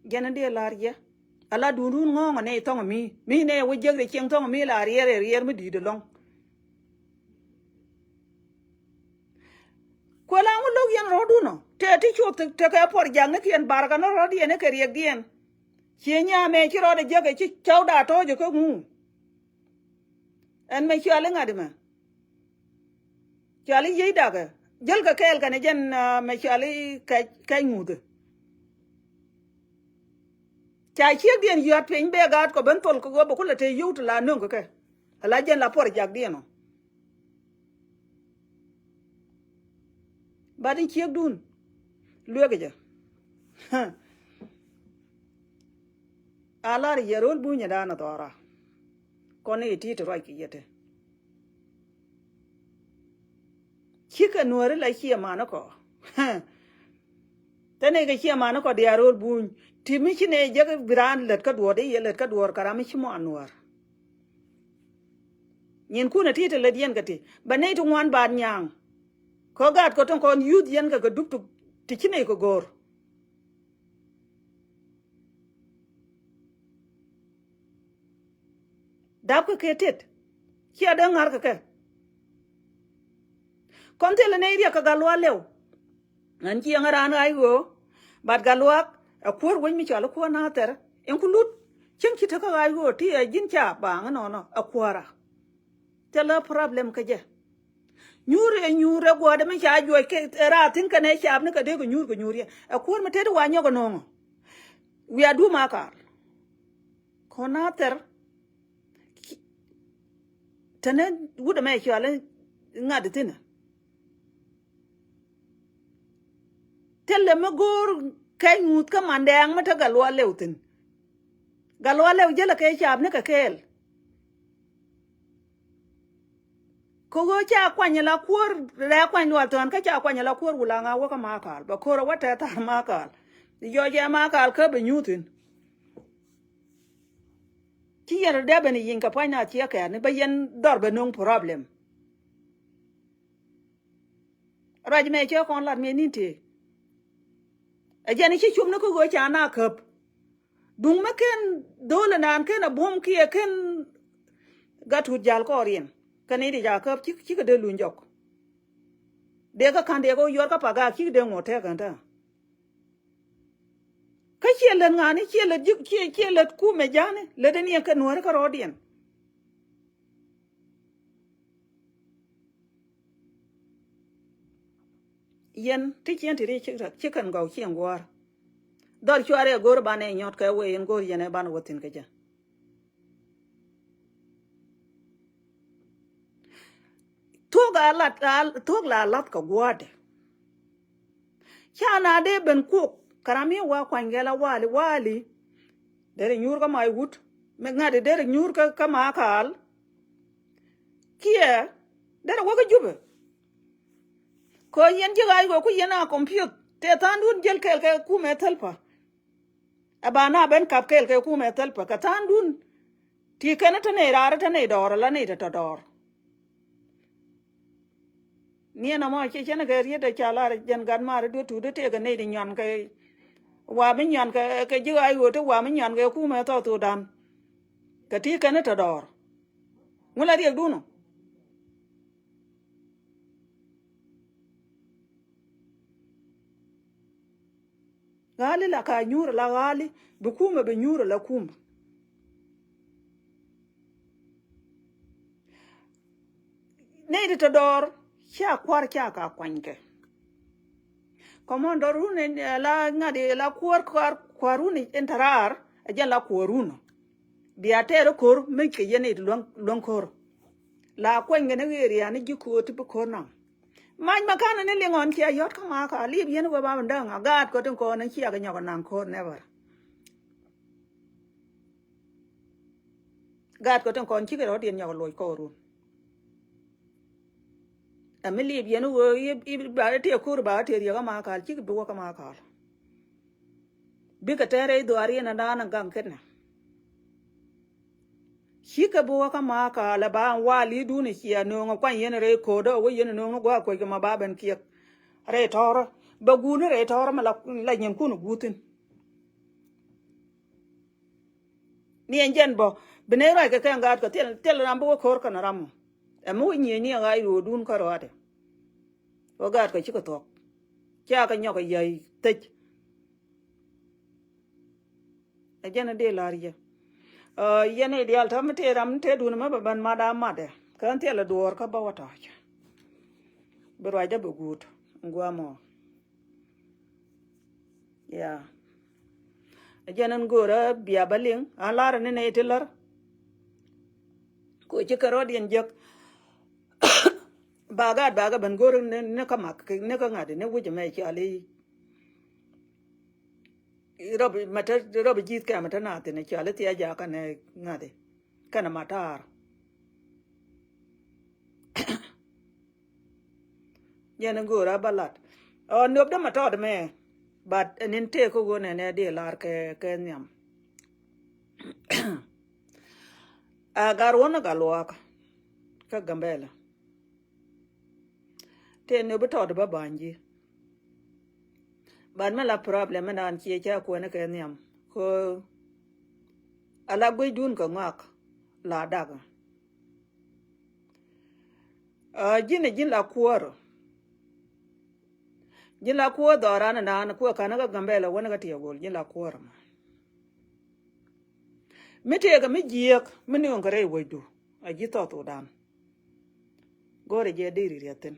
Jɛn in dee lar yɛ. Ala duundun ŋɔ̱ɔ̱ŋ nɛ thɔŋ mi mi nɛ wä jek rɛ cieŋ thɔŋ mi la riɛr rɛ riɛr mi di̱i̱t ɛlɔ̱ŋ. Kuɛ la ŋu lo̱k yɛn rɔ̱dun ɔ tëë ti cuɔth tekɛ puɔr jak ni kiɛn bar kɛ ni rɔ̱diɛn ni kɛ riɛkdiɛn. Cië nyamɛ ci rɔɔdɛ jiäkɛ ci cäwda tɔ̱ɔ̱cɛ kä ŋu. Ɛn mɛ cuali ŋa̱t mɛ. Cuali yiey dakɛ jäl kɛ kɛɛl kɛnɛ jɛn mɛ cuali kɛc kɛc ŋuthɛ. Ca ciekdiɛn yuat piny bɛ gaat kɔ ben thol kɛ ɣöö bɛ kulɛ te yio̱w ti la nöŋ kɛ kɛ. Ala jɛn la puɔr jakdiɛn ɔ. Bat in ciekdun luekɛ jɛ. A lar yɛ ro̱l bunyɛ da̱a̱n a dhɔra. Kɔn i̱ ti ti ruac kɛ yɛ te. Cikɛ nuääri la ciɛ manikɔ. Te nɛ kɛ ciɛ manikɔ diaal ro̱l buny ti mi ci nɛ jek bi raan lät kä duɔɔr di yɛ lät kä duɔɔr kɛ ram mi ci muan nuäär. Nyin kunɛ ti te lät yɛn kɛ ti bɛ nɛy ti ŋuan baat nyaŋ. Kɔ gaat kɔ tin kɔn yuth yɛn kɛ kɛ dup ti ci nɛy kɛ go̱o̱r. Dap kɛ kɛ tet. Cia dee ŋa̱r kɛ kɛ. Kɔn thilɛ nɛy riɛk kɛ gat luaak lɛw. Ɣän ci ɛŋä raan ɣa̱c ɣöö bat gat luaak ɛ kuäär wec mi cɔal i̱ kuäär nathɛr in ku lut. Cieŋ ci tekä ɣa̱c ɣöö ti ɛ ji̱n ca baaŋ inɔnɔ ɛ kuäärä. Thilɛ problem kä jɛ. Nyuur ɛ nyuur ɛ guɔ̱ɔ̱dɛ mi ca juɔc kɛ ɛ raar thi̱n kɛnɛ caap ni kɛ dee kɛ nyuur kɛ nyuur yɛ ɛ kuäär mi tet i̱ wa nyɔk inɔŋɔ. Wiaa duum a kaar. Kɔn a thɛr. Tɛnɛ wut ɛmɛ cuali ŋa̱t thi̱n. Thilɛ mi go̱o̱r kɛc ŋuth kä mandɛɛŋ mi te gat luaak lɛw thi̱n. Gat luaak lɛw jälɛ kɛ caap ni kɛ kɛɛl. Kɛ ɣöö ca kuany ala kuäär rɛɛ kuany lual thɔ̱ɔ̱n kä ca kuany ala kuäär wulaŋa wäkä Makal bɛ ko̱r a wä tɛth thar Makal. Jɔɔcɛ Makal kä bɛ nyuuthin. Ci yɛn rɔ dee ben i̱ yi̱ny kɛ pua̱ny na ciɛ kɛɛr ni bä yɛn dhɔr bɛ no̱o̱ŋ problem. Ruac mɛ cɛ kɔn lat mi ni̱n tëë. Ɛ jɛn i̱ ci cum ni kä ɣöö ca na käp. Duŋ mi ken dho̱o̱l ɛnan ken a buɔ̱m kiɛ ken gat tut jal kɔɔriɛn. Kɛn i̱ di ca käp cik cikɛ dee luny jɔk. Dee kä ka̱n dee kɛ wä yuɔr kä pa gaak cik dee ŋuɔ̱t tɛk kɛn tää. Kä ciɛ lät ŋa̱a̱ni ciɛ lät ji̱ ciɛ ciɛ lät kumɛ ja̱a̱ni lät in yɛn kɛ nuääri kä rɔɔdiɛn. Yɛn ti ciɛn ti ri ci kɛn gɔw ciɛn gua̱a̱r. Dhɔr cuarɛ go̱o̱r banɛ nyɔt kɛ wee in go̱o̱r yɛn ɛ banɛ wä thi̱n kä jɛ. Thuɔ̱k a lat a thuɔ̱k la lath kɛ gua̱a̱dɛ. Ca na dee ben kuɔk Kä ram mi wa kuany kɛ la wali wali. Derɛ nyuur kä ma iwut. Mi ŋa̱t derɛ nyuur kä, kä ma kaal. Kiɛ derɛ wä kä Jubɛ. Kɛ yɛn ji̱ ɣaac kɛ ku yɛn a kɔmpiuth tëë tha̱a̱ŋdun jäl kɛɛl kɛ kumɛ thäl pa. Ɛ ba na ben kap kɛɛl kɛ kumɛ thäl pa kɛ tha̱a̱ŋdun. Ti kɛn te nɛy raar te nɛy dɔɔr ala nɛy te tɔ dɔɔr. Niɛn amɔ ci cɛn kɛ riet ɛ ca lar jɛn gat mar duet tuut tëëkɛ nɛy ti nyuan kɛ wa mi nyuan kɛ, kɛ ji̱ ɣaac ɣöö ti wa mi nyuan kɛ kumɛ thɔ thudan. Kɛ ti kɛn te dɔɔr. Ŋu la riɛkdun ɔ? Ɣa̱li la ka nyuur la ɣa̱li bi kumɛ bi nyuur la kumɛ. Nɛy ti te dɔɔr cia kua̱r cia ka kuanykɛ. Kɔmɔn dɔr run la ŋa̱t la kuäär kuäär kuäär run in te raar. Ɛ jɛn la kuäär run bia tɛɛr ko̱r mi kɛ yɛn it luäŋ ko̱r. La kuany kɛ ni ɣeer yani ji̱ ko̱r ti bi ko̱r naŋ. Mac ma kanɛ ni liŋ ɣɔn cia yɔt kä ma ka liip yɛn wee ba mi däŋ a gaat kɔ tin kɔn in cia kɛ nyɔk naŋ ko̱r nɛbär. Gaat kɔ tin kɔn cikɛ rɔ̱diɛn nyɔk loc kɔɔrun. Ɛ mi liip yɛn wee i̱ ba ti ko̱r ba ti riek ama kal cik bi wä kama kal. Bikɛ tɛn rɛy dhuaar yɛn ɛn da̱a̱n ɛn gaŋ kɛnɛ. Cikɛ bi wä kama kal ɛ ba ɛn wal i̱ dun ɛ cia nööŋ ɛ kuany yɛn rɛy ko̱o̱dä ɛ wä yɛn nööŋ ni gua̱a̱k kuec kɛ ma ba ben kiɛk. Rɛy tɔ̱rä bɛ guut ni rɛy tɔ̱rä mɛ la nyinkun ɛ guut thi̱n. Ni ɛn jɛn bä bi nɛy ruac kɛ kɛn gaatkɛ thil, thil ram bi wä ko̱r kɛn ram mɔ. Ɛmɛ wä nyiëëc ni ɛn ɣaac ruɔɔdun kä ruaadɛ. Wä gaatkɛ cikɛ thuɔ̱k. Ca kɛ nyɔk ɛ yäc thec. Ɛ jɛn ɛ dee la̱r yɛ. Yɛn i̱ diaal tɔ̱ mi tëë ram mi tëë dun mɛ bɛ ben mat a matdɛ kɛ ɣän thilɛ duɔɔr kä bä wä tɔ̱ɔ̱c. Bi ruacdä bɛ guut in gua̱a̱mɔ. Ya. Ɛ jɛn in go̱o̱rä bia bä liŋ an la̱rä ni nɛy ti lär. Ko ci kɛ rɔ̱diɛn jek. Ba gaat ba kɛ ben go̱o̱rä ni kä mak ni kä ŋa̱t ni wi̱c ɛmɛ cɔal i̱ rɔb mɛ te rɔb ji̱th kɛmɛ te na thin cɔal i̱ thia jakä ni ŋa̱thi kɛnɛ matar. Jɛn in go̱o̱rä ba lat ɔ nöp dämɛ tɔt mɛ. But ɛn in tëë kä ɣöö nɛnɛ dee lar kɛ kɛ nhiam. A gar wä ni gat luaak kä Gambɛla. Tëë nöp bi tɔt bä ba̱ny ji̱. But mi la problem mi naan ciɛ ca kuɛn kɛ nhiam kä ala guecdun kɛ ŋɔak la dak. Ji̱n ɛ ji̱n la kuäär. Ji̱n la kuäär dhɔran ɛ naan kuɛ ka̱n kä Gambɛla wän kä tiɛ gol ji̱n la kuäär ma. Mi tëëkɛ mi jiääk mi nööŋ kɛ rɛy wecdu a ji̱ thɔɔth Thudan. Go̱o̱rɛ jɛ deri riɛthin.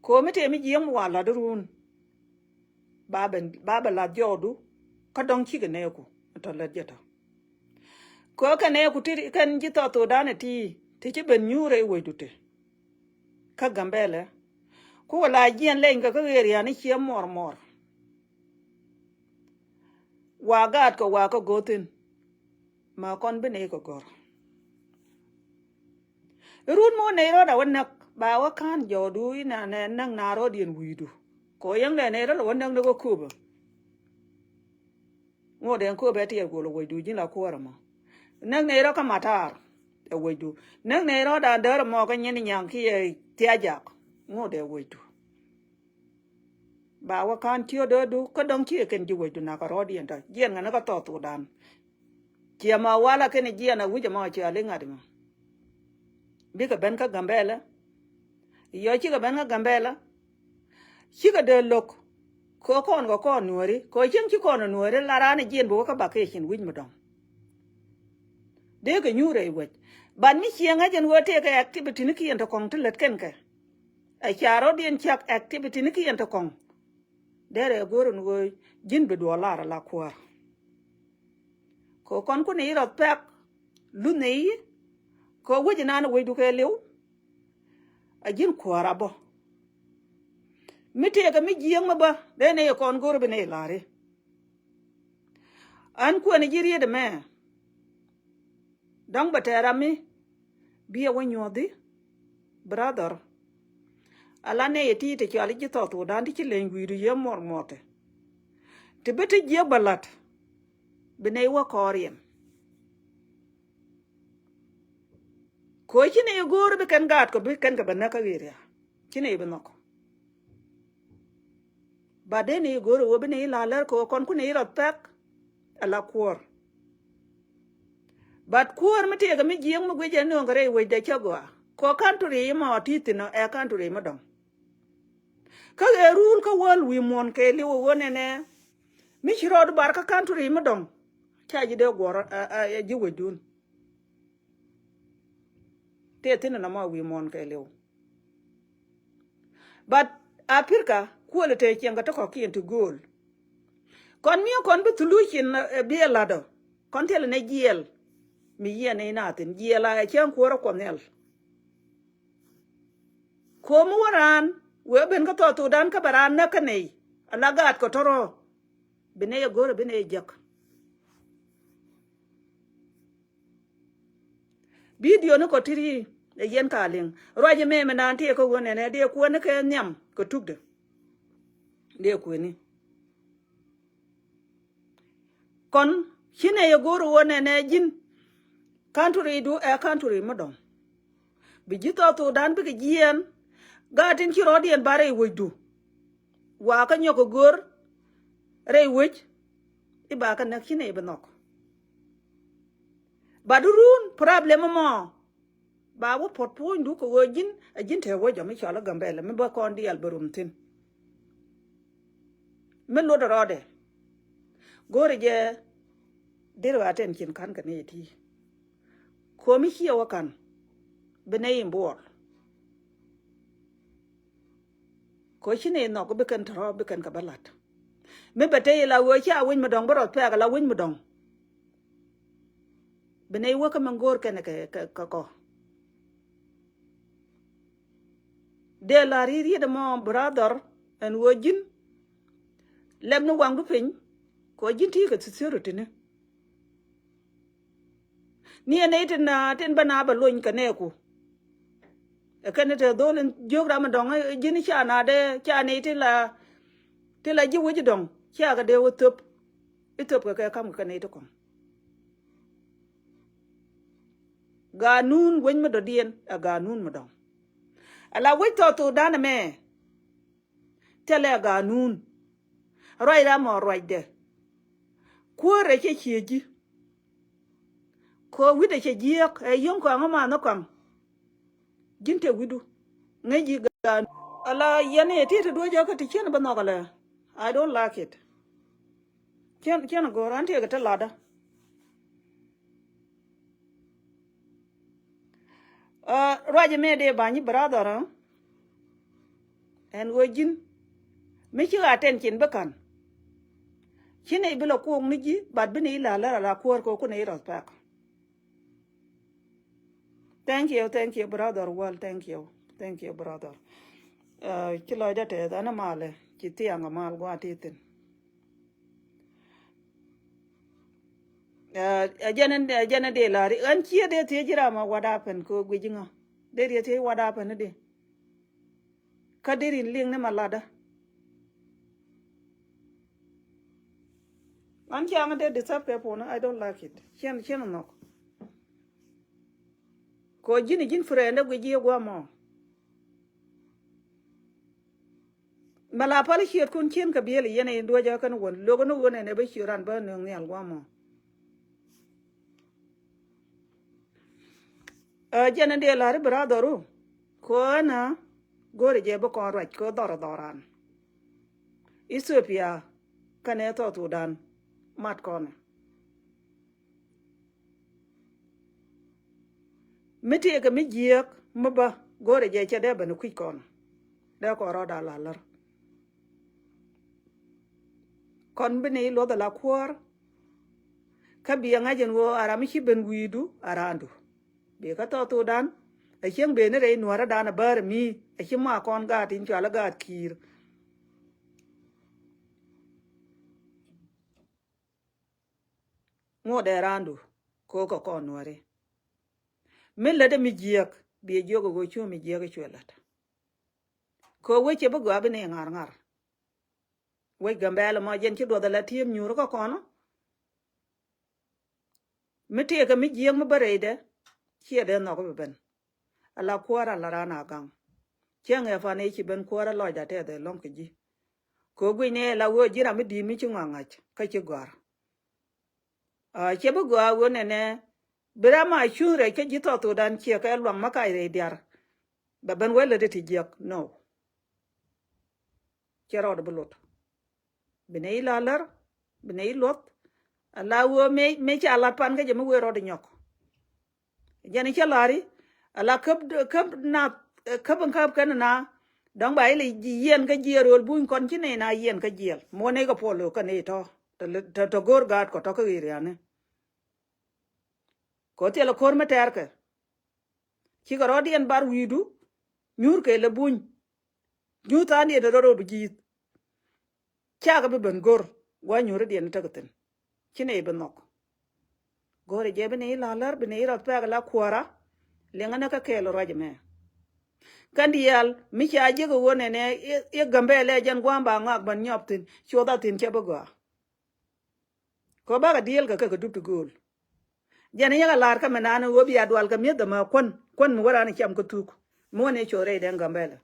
Ko̱o̱mi tëë mi jiääk mi wa la̱t run. Ba bɛ, ba bɛ la̱t jɔɔdu kä dɔ̱ŋ cikɛ nɛɛku tɔ lät jɛ tɔ. Kɛ kɛ nɛɛku ti kɛn ji̱ thɔɔth Thudan ɛ ti ti ci ben nyuur rɛy wecdu ti. Kä Gambɛlɛ ku la jiɛn leny kɛ kä ɣeriani ciɛ mɔr mɔr. Wa gaatkɛ wa kä go̱thin. Ma kɔn bi nɛy kɛ gɔ̱r. Run mɔ nɛy rɔɔdɛ wä näk ba wä ka̱n jɔɔdu inɛ nɛ näk na rɔɔdiɛn wi̱i̱du. Kɛ yäŋ dɛ nɛy rɔɔdɛ wä näk ni wä köpä. Ŋot ɛn köpɛ tiɛɛr gol ɛ wecdu ji̱n la kuäärä mɔ. Näk nɛy rɔ kä matar ɛ wecdu. Näk nɛy rɔ dan däär mɔ kä nyin nyaŋ kiɛ thia̱ jak. Ŋot ɛ wecdu. Ba wä ka̱n ciö dee du kä dɔ̱ŋ cië kɛn ji̱ wecdu nakä rɔɔdiɛn tɔ jiɛn ŋä ni kä thɔɔth Thudan. Ciɛ ma walä kɛn jiɛn a wi̱c ɛmɔ ciɛ a liŋ ŋa̱t mɔ. Bikɛ ben kä Gambɛlä. Yɔ cikɛ ben kä Gambɛlä. Cikɛ dee lo̱k. Kɛ kɔn kɛ kɔn nuääri kɛ cieŋ ci kɔn nuääri la raan jiɛn bi wä kä vacation wi̱c mi dɔ̱ŋ. Dee kɛ nyuur rɛy wec. Ban mi ciɛ ŋäc ɛn ɣöö tëëkɛ activity ni kiɛn ti kɔŋ ti lät kɛn kɛ. Ɛ ca rɔ̱diɛn cak activity ni kiɛn ti kɔŋ. Derɛ go̱r ɛn ɣöö ji̱n bi duɔl lar ala kuäär. Kɛ kɔn kun i̱ rɔth pɛk luth ni i̱ kɛ wec inan wecdu kɛ liw. A ji̱n kuäär a bä. Mi tëëkɛ mi jiääk mi bä dee nɛy kɔn go̱o̱r bi nɛy la̱ri. Ɣän kuɛni ji̱ riet ɛmɛ. Dɔ̱ŋ bɛ tɛɛr ami biɛ wä nyuɔ̱thi brother. Ala nɛy ɛ ti ti cɔal i̱ ji̱ South Sudan ti ci leny wi̱i̱du yie muɔr muɔtɛ. Ti bi ti jiääk bɛ la̱t bi nɛy wä kɔɔriɛn. Koci nɛy go̱o̱r bi kɛn gaat kɔ bi kɛn kɛ bɛ näk kä ɣeria. Ci nɛy bi nhɔk. But dee nɛy go̱o̱r ɛ wee bi nɛy la lär kɛ kɔn ku nɛy rɔth pɛk. Ala kuɔr. But kuɔr mi tëëkɛ mi jiääk mi guic ɛn nööŋ kɛ rɛy wecdɛ cä gɔaa kɔ country mɔ ti thi̱n ɛ country mi dɔ̱ŋ. Kä ɣee rul kä wäl wi̱i̱ muɔ̱n kɛɛliw ɛ ɣöö nɛnɛ mi ci rɔɔd bar kä country mi dɔ̱ŋ. Ca ji̱ dee guɔ̱r ɛ ji̱ wecdun. Tëë thi̱n ɛn ɛmɔ wi̱i̱ muɔ̱n kɛɛliw. But Africa kuɔlɛ te ciɛŋ kɛ ti kɔ̱kiɛn ti gööl. Kɔn mi̱ kɔn bi thulucin ɛ biɛ la̱tdɔ kɔn thilɛ nɛ jiɛɛl. Mi yiɛn ni na thi̱n jiɛɛl a ɛ cäŋ kuäärä Kuɔth Nhial. Ko̱mi wä raan wee ben kä South Sudan kä bɛ raan näk kä nɛy ala gaat kɔ tɔrɔ. Bi nɛy ɛ go̱rɛ bi nɛy ɛ jiäk. Bidioni kɔ tiri ɛ yɛn ka liŋ ruac ɛmɛ mi naan ti ɛ kä ɣöö nɛnɛ dee kuäär ni kɛ nhiam kɛ tukdɛ. Dee kuäär ni kɔn ci nɛy ɛ go̱o̱r ɣöö nɛnɛ ji̱n country du ɛ country mi dɔ̱ŋ. Bi ji̱ South Sudan bikɛ jiɛɛn gaat tin ci rɔɔdiɛn ba rɛy wecdu. Wa kä nyɔk kɛ go̱o̱r rɛy wec i̱ ba kä näk ci nɛy bi nhɔk. Ba du run problem ɛmɔ ba wä puɔ̱t puɔ̱nydu kɛ ɣöö ji̱n ɛ ji̱n te wä jɔm i̱ cɔl i̱ Gambɛlɛ mi bä kɔn diaal bä rum thi̱n. Mi luɔt rɔɔdɛ go̱o̱rɛ jɛ deri ɣaa tɛn cin ka̱n kɛ ni ti. Ko̱mi ciɛ wä ka̱n bi nɛy in buɔɔr. Ko̱ ci nɛy nhɔk bi kɛn tɔ̱rɔ̱ bi kɛn kɛ bä la̱t. Mi bɛ te ila ɣöö ca wec mi dɔ̱ŋ bi rɔth pɛɛk ala wec mi dɔ̱ŋ. Bi nɛy wä kä mi go̱o̱r kɛn kɛ kɛ kɔ. Dee la ri̱i̱t riet ɛmɔ brother ɛn ɣöö ji̱n lɛp ni waŋdu piny kɛ ɣöö ji̱n ti kɛ security ni. Ni ɛ nɛy tin tin bä na bɛ lony kɛ nɛɛku. Ɛ kɛn te dhol in jiök ram in dɔ̱ŋ ji̱n ca na dee ca nɛy tin la tin la ji̱ wec in dɔ̱ŋ cia kɛ dee wä thöp. I̱ thöp kɛ kɛ kam kɛ kɛ nɛy ti kɔ̱ŋ. Ganun wec mi dɔ̱diɛn ɛ ganun mi dɔ̱ŋ. Ala wec South Sudan ɛmɛ thilɛ ganun. Ruac ram ɔ ruacdɛ. Kuäärɛ cɛ ciɛ ji̱. Kɛ wi̱cdɛ cɛ jiääk ɛ yio̱ŋ kɔaŋ ɛ manhä kɔaŋ. Ji̱n te wi̱cdu ŋäc ji̱ ganun. Ala yɛn i̱ ti ti duɔ̱cä kä ti cien bä nhɔk alɛ. I don't like it. Cien cien go̱o̱r an tiɛkɛ ti latdä. Ruacɛ mëë dee ba̱ny i̱ brother. Ɛn ɣöö ji̱n mi ci ɣaa tɛn cin bi ka̱n. Ci nɛy bi lɛ kuɔɔk ni ji̱ but bi nɛy la lär ala kuäär kɛ ɣöö ku nɛy respect. Thank you, thank you brother Wal, thank you, thank you brother. Ci lɔcdä tɛth ɛn malɛ ci thiaŋ mal gua̱a̱th ti thi̱n. Ɛ jɛn ɛ jɛn ɛ dee la̱ri ɣän ciɛ dee thiec ji̱ ram ɛ what happened kɛ guic ji̱ ŋa. Dee dee thiec what happened ni di. Kä dee rin liŋ ni ma latdä. Ɣän ciaŋ dee disturb kɛ puɔ̱n, I don't like it. Ciɛn ciɛn nhɔk. Kɛ ji̱n ji̱n friend ɛ guic ji̱ ɛ gua̱a̱ mɔ. Mɛ la pal ciötkun cien kɛ biël yɛn in duɔ̱cä kɛn wän lo̱k ni ɣöö nɛn ɛ bä ciöt ran bä nööŋ nhial guamɔ. Ɛ jɛn in dee la̱r i̱ brother ru kɛ ɣän ɛ go̱o̱rɛ jɛ bi kɔn ruac kɛ dhɔr ɛ dhɔran. Ethiopia kɛnɛ South Sudan mat kɔn ɛ. Mi tëëkɛ mi jiääk mi bä go̱o̱rɛ jɛ cɛ dee ben kui̱c kɔn. Dee kɔn rɔɔdɛ a la lär. Kɔn bi ni luɔth ala kuäär. Kä bi ɛ ŋa̱c ɛn ɣöö a ram mi ci ben wi̱i̱du a raandu. Bi kä South Sudan a cieŋ ben ni rɛy nuäärädan a bäär mi a ci ma kɔn gaat in cɔal i̱ gaat Kiir. Ŋuɔ̱t dee raandu kɛ ɣöö kɛ kɔn Nuääri. Mi lätdɛ mi jiääk, biɛ jiök ɛ ɣöö cu mi jiääk i̱ cuɛ la̱t. Kɛ ɣöö wec cɛ bi gɔaa bi ni ŋa̱r ŋa̱r. Wec Gambɛla mɔ jɛn ci duɔth ala ti̱em nyuur kä kɔn ɔ. Mi tëëkɛ mi jiääk mi bä rɛydɛ, ciɛ dee nhɔk bi ben. Ala kuäär ala raan a gaŋ. Cäŋ ɛ fan ëë ci ben kuäär a lɔcda tɛth ɛ lɔ̱ŋ kɛ ji̱. Kɛ ɣöö guic ni ɛ la wee ji̱ ram mi di̱i̱t mi ci ŋɔak ŋa̱c kä ci gɔ̱a̱r. Aa, ciɛ bi gɔaa ɣöö nɛnɛ bi ram a cuŋ rɛy kä ji̱ South Sudan ciɛ kɛ luaŋ ma kac rɛy diaar. Bɛ ben wee lätdɛ ti jiäk, no. Ciɛ rɔɔdɛ bi lot. Bi nɛy la lär, bi nɛy luɔth. Ala ɣöö mëë, mëë ca lat pan kä jɛ mi wee rɔɔdɛ nyɔk. Jɛn i̱ cä la̱ri ala käp, käp na, käp in käp kɛn na. Dɔ̱ŋ ba ilɛ yiɛn kä jiɛɛl rööl buny kɔn ci nɛy na yiɛn kä jiɛɛl. Muɔ nɛy kɛ puɔl lo̱o̱k kä nɛy tɔ̱. Tɔ, tɔ, tɔ go̱o̱r gaat kɔ tɔ̱ kä ɣi̱i̱r yani. Kɛ ɣöö thilɛ ko̱r mi tɛɛrkɛ. Cikɛ rɔɔdiɛn bar wi̱i̱du nyuur kɛ lɛ buny. Nyuur tha̱a̱ŋdiɛn rɔɔd rɔɔd bi ji̱th. Cakɛ bi ben go̱r gua̱a̱ nyuuridiɛn tekɛ thi̱n. Ci nɛy bi nhɔk. Go̱rɛ jɛ bi nɛy la lär, bi nɛy rɔth pɛk la kuäärä. Liŋä ni kä kɛɛl ruac ɛmɛ. Kɛn diaal mi ca jiäk ɛ ɣöö nɛnɛ i̱, i̱ Gambɛla jɛn gua̱a̱m ba ŋɔak ben nyɔp thi̱n, cuɔth a thi̱n cɛ bi gɔaa. Kɛ bakɛ dieel kɛ kɛ kɛ dup ti gööl. Jɛn i̱ yɛn kɛ la̱r kä mi naan ɣöö bia dual kɛ mi̱eth ɛmɛ kuän, kuän mi wä raan i̱ cam kä thuk. Mi wä ni cuɔth rɛy dɛn Gambɛla.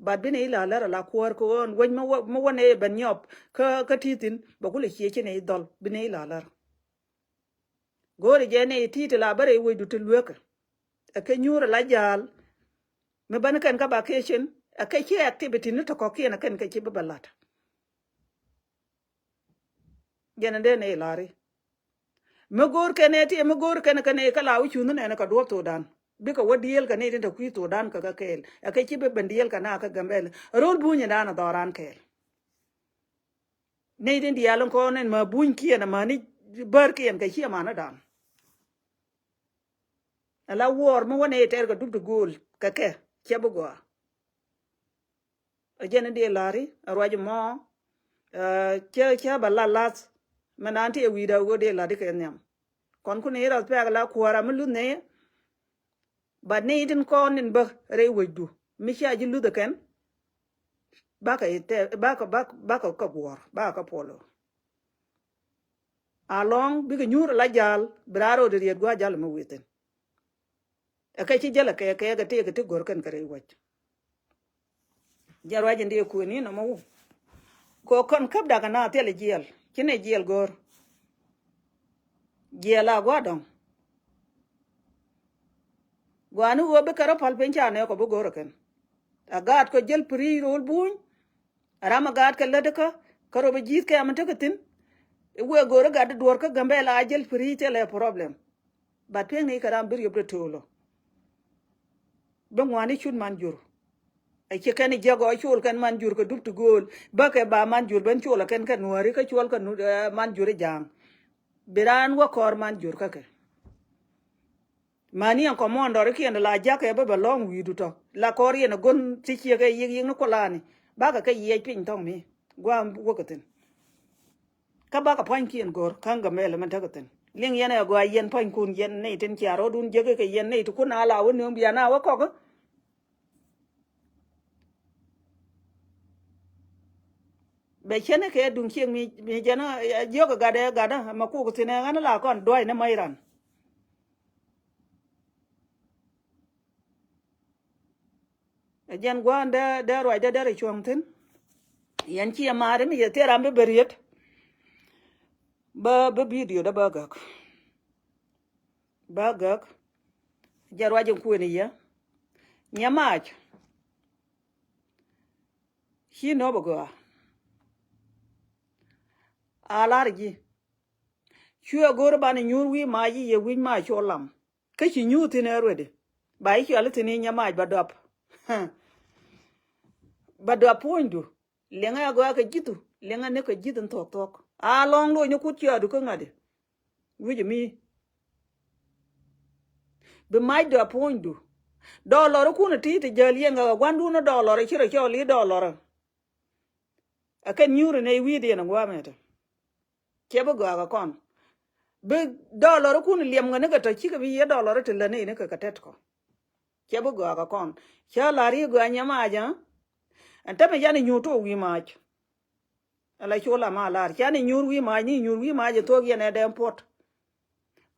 But bi nɛy la lär ala kuäär kɛ ɣöö ɛn wec mi wä, mi wä nɛy ben nyɔp kä, kä ti̱thi̱n bɛ kulɛ ciɛ ci nɛy dhɔl, bi nɛy la lär. Go̱o̱ri jɛ nɛy ti̱ti̱ la bä rɛy wecdu ti lueekä. Ɛ kɛ nyuur ala ja̱a̱l mi bäni kɛn kä vacation, ɛ kɛ ci activity ni ti kɔ̱kiɛn ɛ kɛn kɛ ci bi bɛ la̱t. Jɛn in dee nɛy la̱ri. Mi go̱o̱r kɛn ɛ ti, mi go̱o̱r kɛn kɛn ɛ kä la wi̱c cuŋni nɛn kɛ duɔ̱ɔ̱p Thudan. Bikɛ wä dieel kɛ nɛy tin te kui̱ Thudan kɛ kɛ kɛɛl. Ɛ kɛ ci bi ben dieel kɛ na kä Gambɛla. Ro̱l bunydan ɛ dhɔran kɛɛl. Nɛy tin diaal in kɔn in ma bunykiɛn, ma ni bärkiɛn kɛ ci amanidan. Ala wuɔɔr mi wä nɛy tɛr kɛ dup ti gööl kɛ kɛ, cɛ bi gɔaa. Ɛ jɛn in dee la̱ri, ɛ ruac mɔ, ɛ, cä, cä bɛ la lath, mɛ naan ti ɛ wi̱i̱da ɣöö dee la̱t ikɛ nhiam. Kɔn kun i̱ rath pɛk la kuäärä mi luth nɛy, but nɛy tin kɔn in bä rɛy wecdu, mi cia ji̱ luth ɛ kɛn, bakɛ i̱ tɛ, bakɛ, bakɛ, bakɛ kɛ guɔ̱ɔ̱r, bakɛ kɛ puɔl ɣöö. Alɔŋ bikɛ nyuur ala ja̱a̱l, bi raar ro̱o̱dɛ riet gua̱a̱ ja̱l ɛmɛ within. Ɛ kɛ ci jäl ɛ kɛ, kɛ, kɛ tëëkɛ ti go̱r kɛn kɛ rɛy wec. Jɛ ruac in dee kuën in nɔmɔ wum. Kɛ kɔn käp dak ɛna thilɛ jiɛɛl. Ci nɛ jiɛɛl go̱r. Jiɛɛl a gua̱a̱ dɔ̱ŋ. Gua̱a̱ni ɣöö bikɛ rɔ pal piny ca nɛ kɔ bi go̱r ɛ kɛn. A gaat kɔ jäl piri ro̱l buny. Ram a gaat kɛ lätdä kä, kä rɔ bi ji̱th kɛ am tekɛ thi̱n. I̱ wëë go̱o̱rä gat di duɔ̱ɔ̱r kä Gambɛla a jäl piri thilɛ problem. But piɛŋni kɛ ram bi riep di to̱o̱lɔ. Bi ŋuani cut man jur. A ci kɛn i̱ jiɛk ɔ col kɛn man jur kɛ dup ti gööl. Bä kɛ ba man jur ben col a kɛn kɛ nuääri kä cuɔl kɛ nu, eh, man jur i̱ ja̱a̱ŋ. Bi raan wä kɔɔr man jur kä kɛ. Mani ɛn kɔmɔndɔr ikiɛn la jakɛ bä bɛ lɔ̱ŋ wi̱i̱du tɔ. La kɔr yɛn ɛ go̱n ti ciek ɛ yik yik ni kulani. Bakɛ kɛ yiɛc piny thɔŋ mi. Guam wäk ɛ thi̱n. Kä bakɛ pua̱nykiɛn go̱r kä Gambɛla mɛn tekɛ thi̱n. Liŋ yɛn ɛ gɔaa yɛn pua̱nykun yɛn nɛy tin cia rɔɔdun jiäk kɛ yɛn nɛy ti kun a la wä nööŋ bia na wä kɔk. Bɛ cɛn kɛ duŋ ciek mi, mi jɛn a, a jiök gatdɛ, gatdä, ma kuk thi̱n ɛ ɣän la kɔn dua̱c ni mac ran. Ɛ jɛn gua̱a̱n dee, dee ruacdä dee rɛ cuɔ̱ŋ thi̱n. Yɛn ci ɛ ma̱a̱ri mi yɛ thil ram bi bɛ riet. Bä, bä video dä bä gäk. Bä gäk. Jɛ ruac in kuëni yɛ. Nyɛ mac. Ci nööp agɔaa. A lar ji̱. Cuɛ go̱r banɛ nyuur wi̱i̱ mac i̱ yɛ wi̱c mac cu lam. Kä ci nyuur thi̱n ɛ ruetdɛ. Ba i̱ cuali thi̱n i̱ nyɛ mac ba dɔap. Ba dɔap puɔ̱nydu. Liɛŋɛ agɔaa kɛ ji̱thu. Liɛŋɛ ni kɛ ji̱th in thuɔ̱k thuɔ̱k. A lɔ̱ŋ lo̱cni kut ciaadu kä ŋa̱di. Wi̱c mi. Bi mac dɔap puɔ̱nydu. Dɔɔlɔr ikun iti ti jäl yɛn kɛ gua̱ndun dɔɔlɔr ici rɔ cɔl i̱ dɔɔlɔr. Ɛ kɛn nyuuri nɛy wi̱i̱diɛn ɛ gua̱a̱mɛ ti. Cɛ bi gɔaa kɛ kɔn. Bi dɔlɔr kun liɛm ŋä ni kɛ tɔ cikɛ bi yɛ dɔlɔr ti lä ni ni kɛ kɛ tɛt kɔ. Cɛ bi gɔaa kɛ kɔn. Cä lar i̱ gɔaa nyɛ mac ɛ. Ɛn tämɛ yan i̱ nyuur tok wi̱i̱ mac. Ala col ama lar can i̱ nyuur wi̱i̱ mac ni nyuur wi̱i̱ mac ɛ thuɔ̱k yɛn ɛ dɛm puɔt.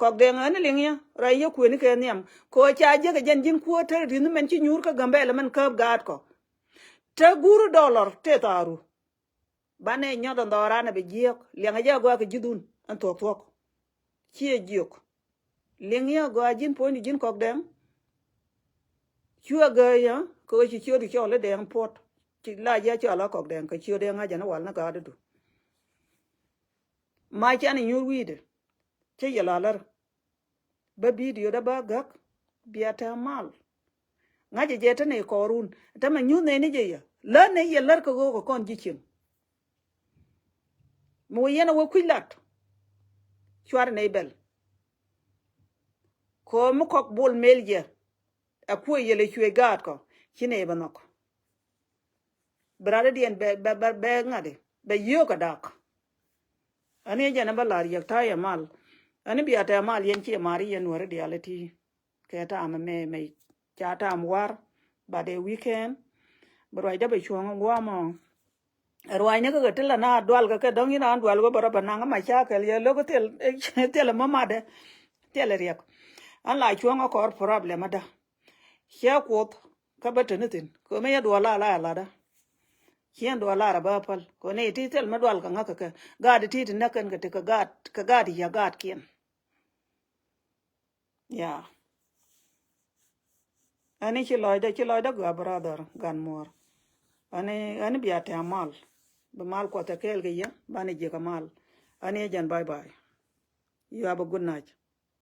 Kɔk dɛŋ ɣän i̱ liŋ yɛ rɛy yɛ kuëni kɛ nhiam kɛ ɣöö ca jiäk ɛ jɛn ji̱n kuäär te ri̱th ni mɛn ci nyuur kä Gambɛl mɛn käp gaat kɔ. Te guur dɔlɔr te tharu. Banɛ nyɔt ɛn dhɔran ɛ bi jiök liɛŋɛ jɛ agɔaa kɛ ji̱thun ɛn thuɔ̱k thuɔ̱k. Ciɛ jiök. Liŋ yɛ agɔaa ji̱n puɔ̱nydu ji̱n kɔk dɛŋ. Cu agääyä kɛ ɣöö ci ciötdu cɔl i̱ dɛŋ puɔ̱t. Ci la jɛ cɔl a kɔk dɛŋ kɛ ciöt dɛŋ a jɛn i̱ wal ni gaatdu. Ma can i̱ nyuur wi̱i̱dɛ. Cä yɛ la lär. Bä bidio dä bä gäk bia tɛ mal. Ŋa̱cɛ jɛ te nɛy kɔɔrun tämɛ nyuth nɛy ni jɛ yɛ lär nɛy yɛ lär kɛ ɣöö kɛ kɔn ji̱ cieŋ. Mi wä yɛn a wä kui̱ lat cuarɛ nɛy bɛl. Kɛ ɣöö mi kɔk bol mel jɛ ɛ kuëë yɛl ɛ cuëë gaat kɔ ci nɛy bɛ nhɔk. Bi rat i̱ diɛn bɛ bɛ bɛ bɛ ŋa̱t i̱ bɛ yio̱o̱k ɛ dak. Ani jɛn ɛ bä lar yɛk ta̱a̱ yɛ mal. Ani bia tɛ mal yɛn ci ɛ mar i̱ yɛn nuɔ̱ri diaal iti. Kɛ ta̱a̱m ɛmɛ mɛ ca ta̱a̱m war. Ba dee weekend. Bi ruacdä bɛ cuɔ̱ŋ ɛ gua̱a̱mɔ. Ɛ ruacni kä kɛ ti la na dual kɛ kɛ dɔ̱ŋ in an dual wä bä rɔ bä naŋ ɛ macakɛl yɛ lo̱k thil thil ɛ mä matdɛ. Thil ɛ riɛk. An la cuɔ̱ŋ ɛ kɔr problem ɛ dä. Ciɛ kuoth kä bä te ni thi̱n kɛ mi yɛ duɔl la la yɛ latdä. Ciɛ duɔl la rɛ bä päl kɛ ni ti thil mi dual kɛ ŋäk kɛ kɛ gaat ti ti näk kɛn kɛ ti kɛ gaat kɛ gaat yɛ gaatkiɛn. Ya. Ani ci lɔcdä ci lɔcdä gɔaa brother gan muɔr. Ani ani bia tɛm mal. Bi mal kuɔth ɛ kɛɛl kɛ yɛ bani jiɛ kɛ mal. Ani jɛn bye bye. You have a good night.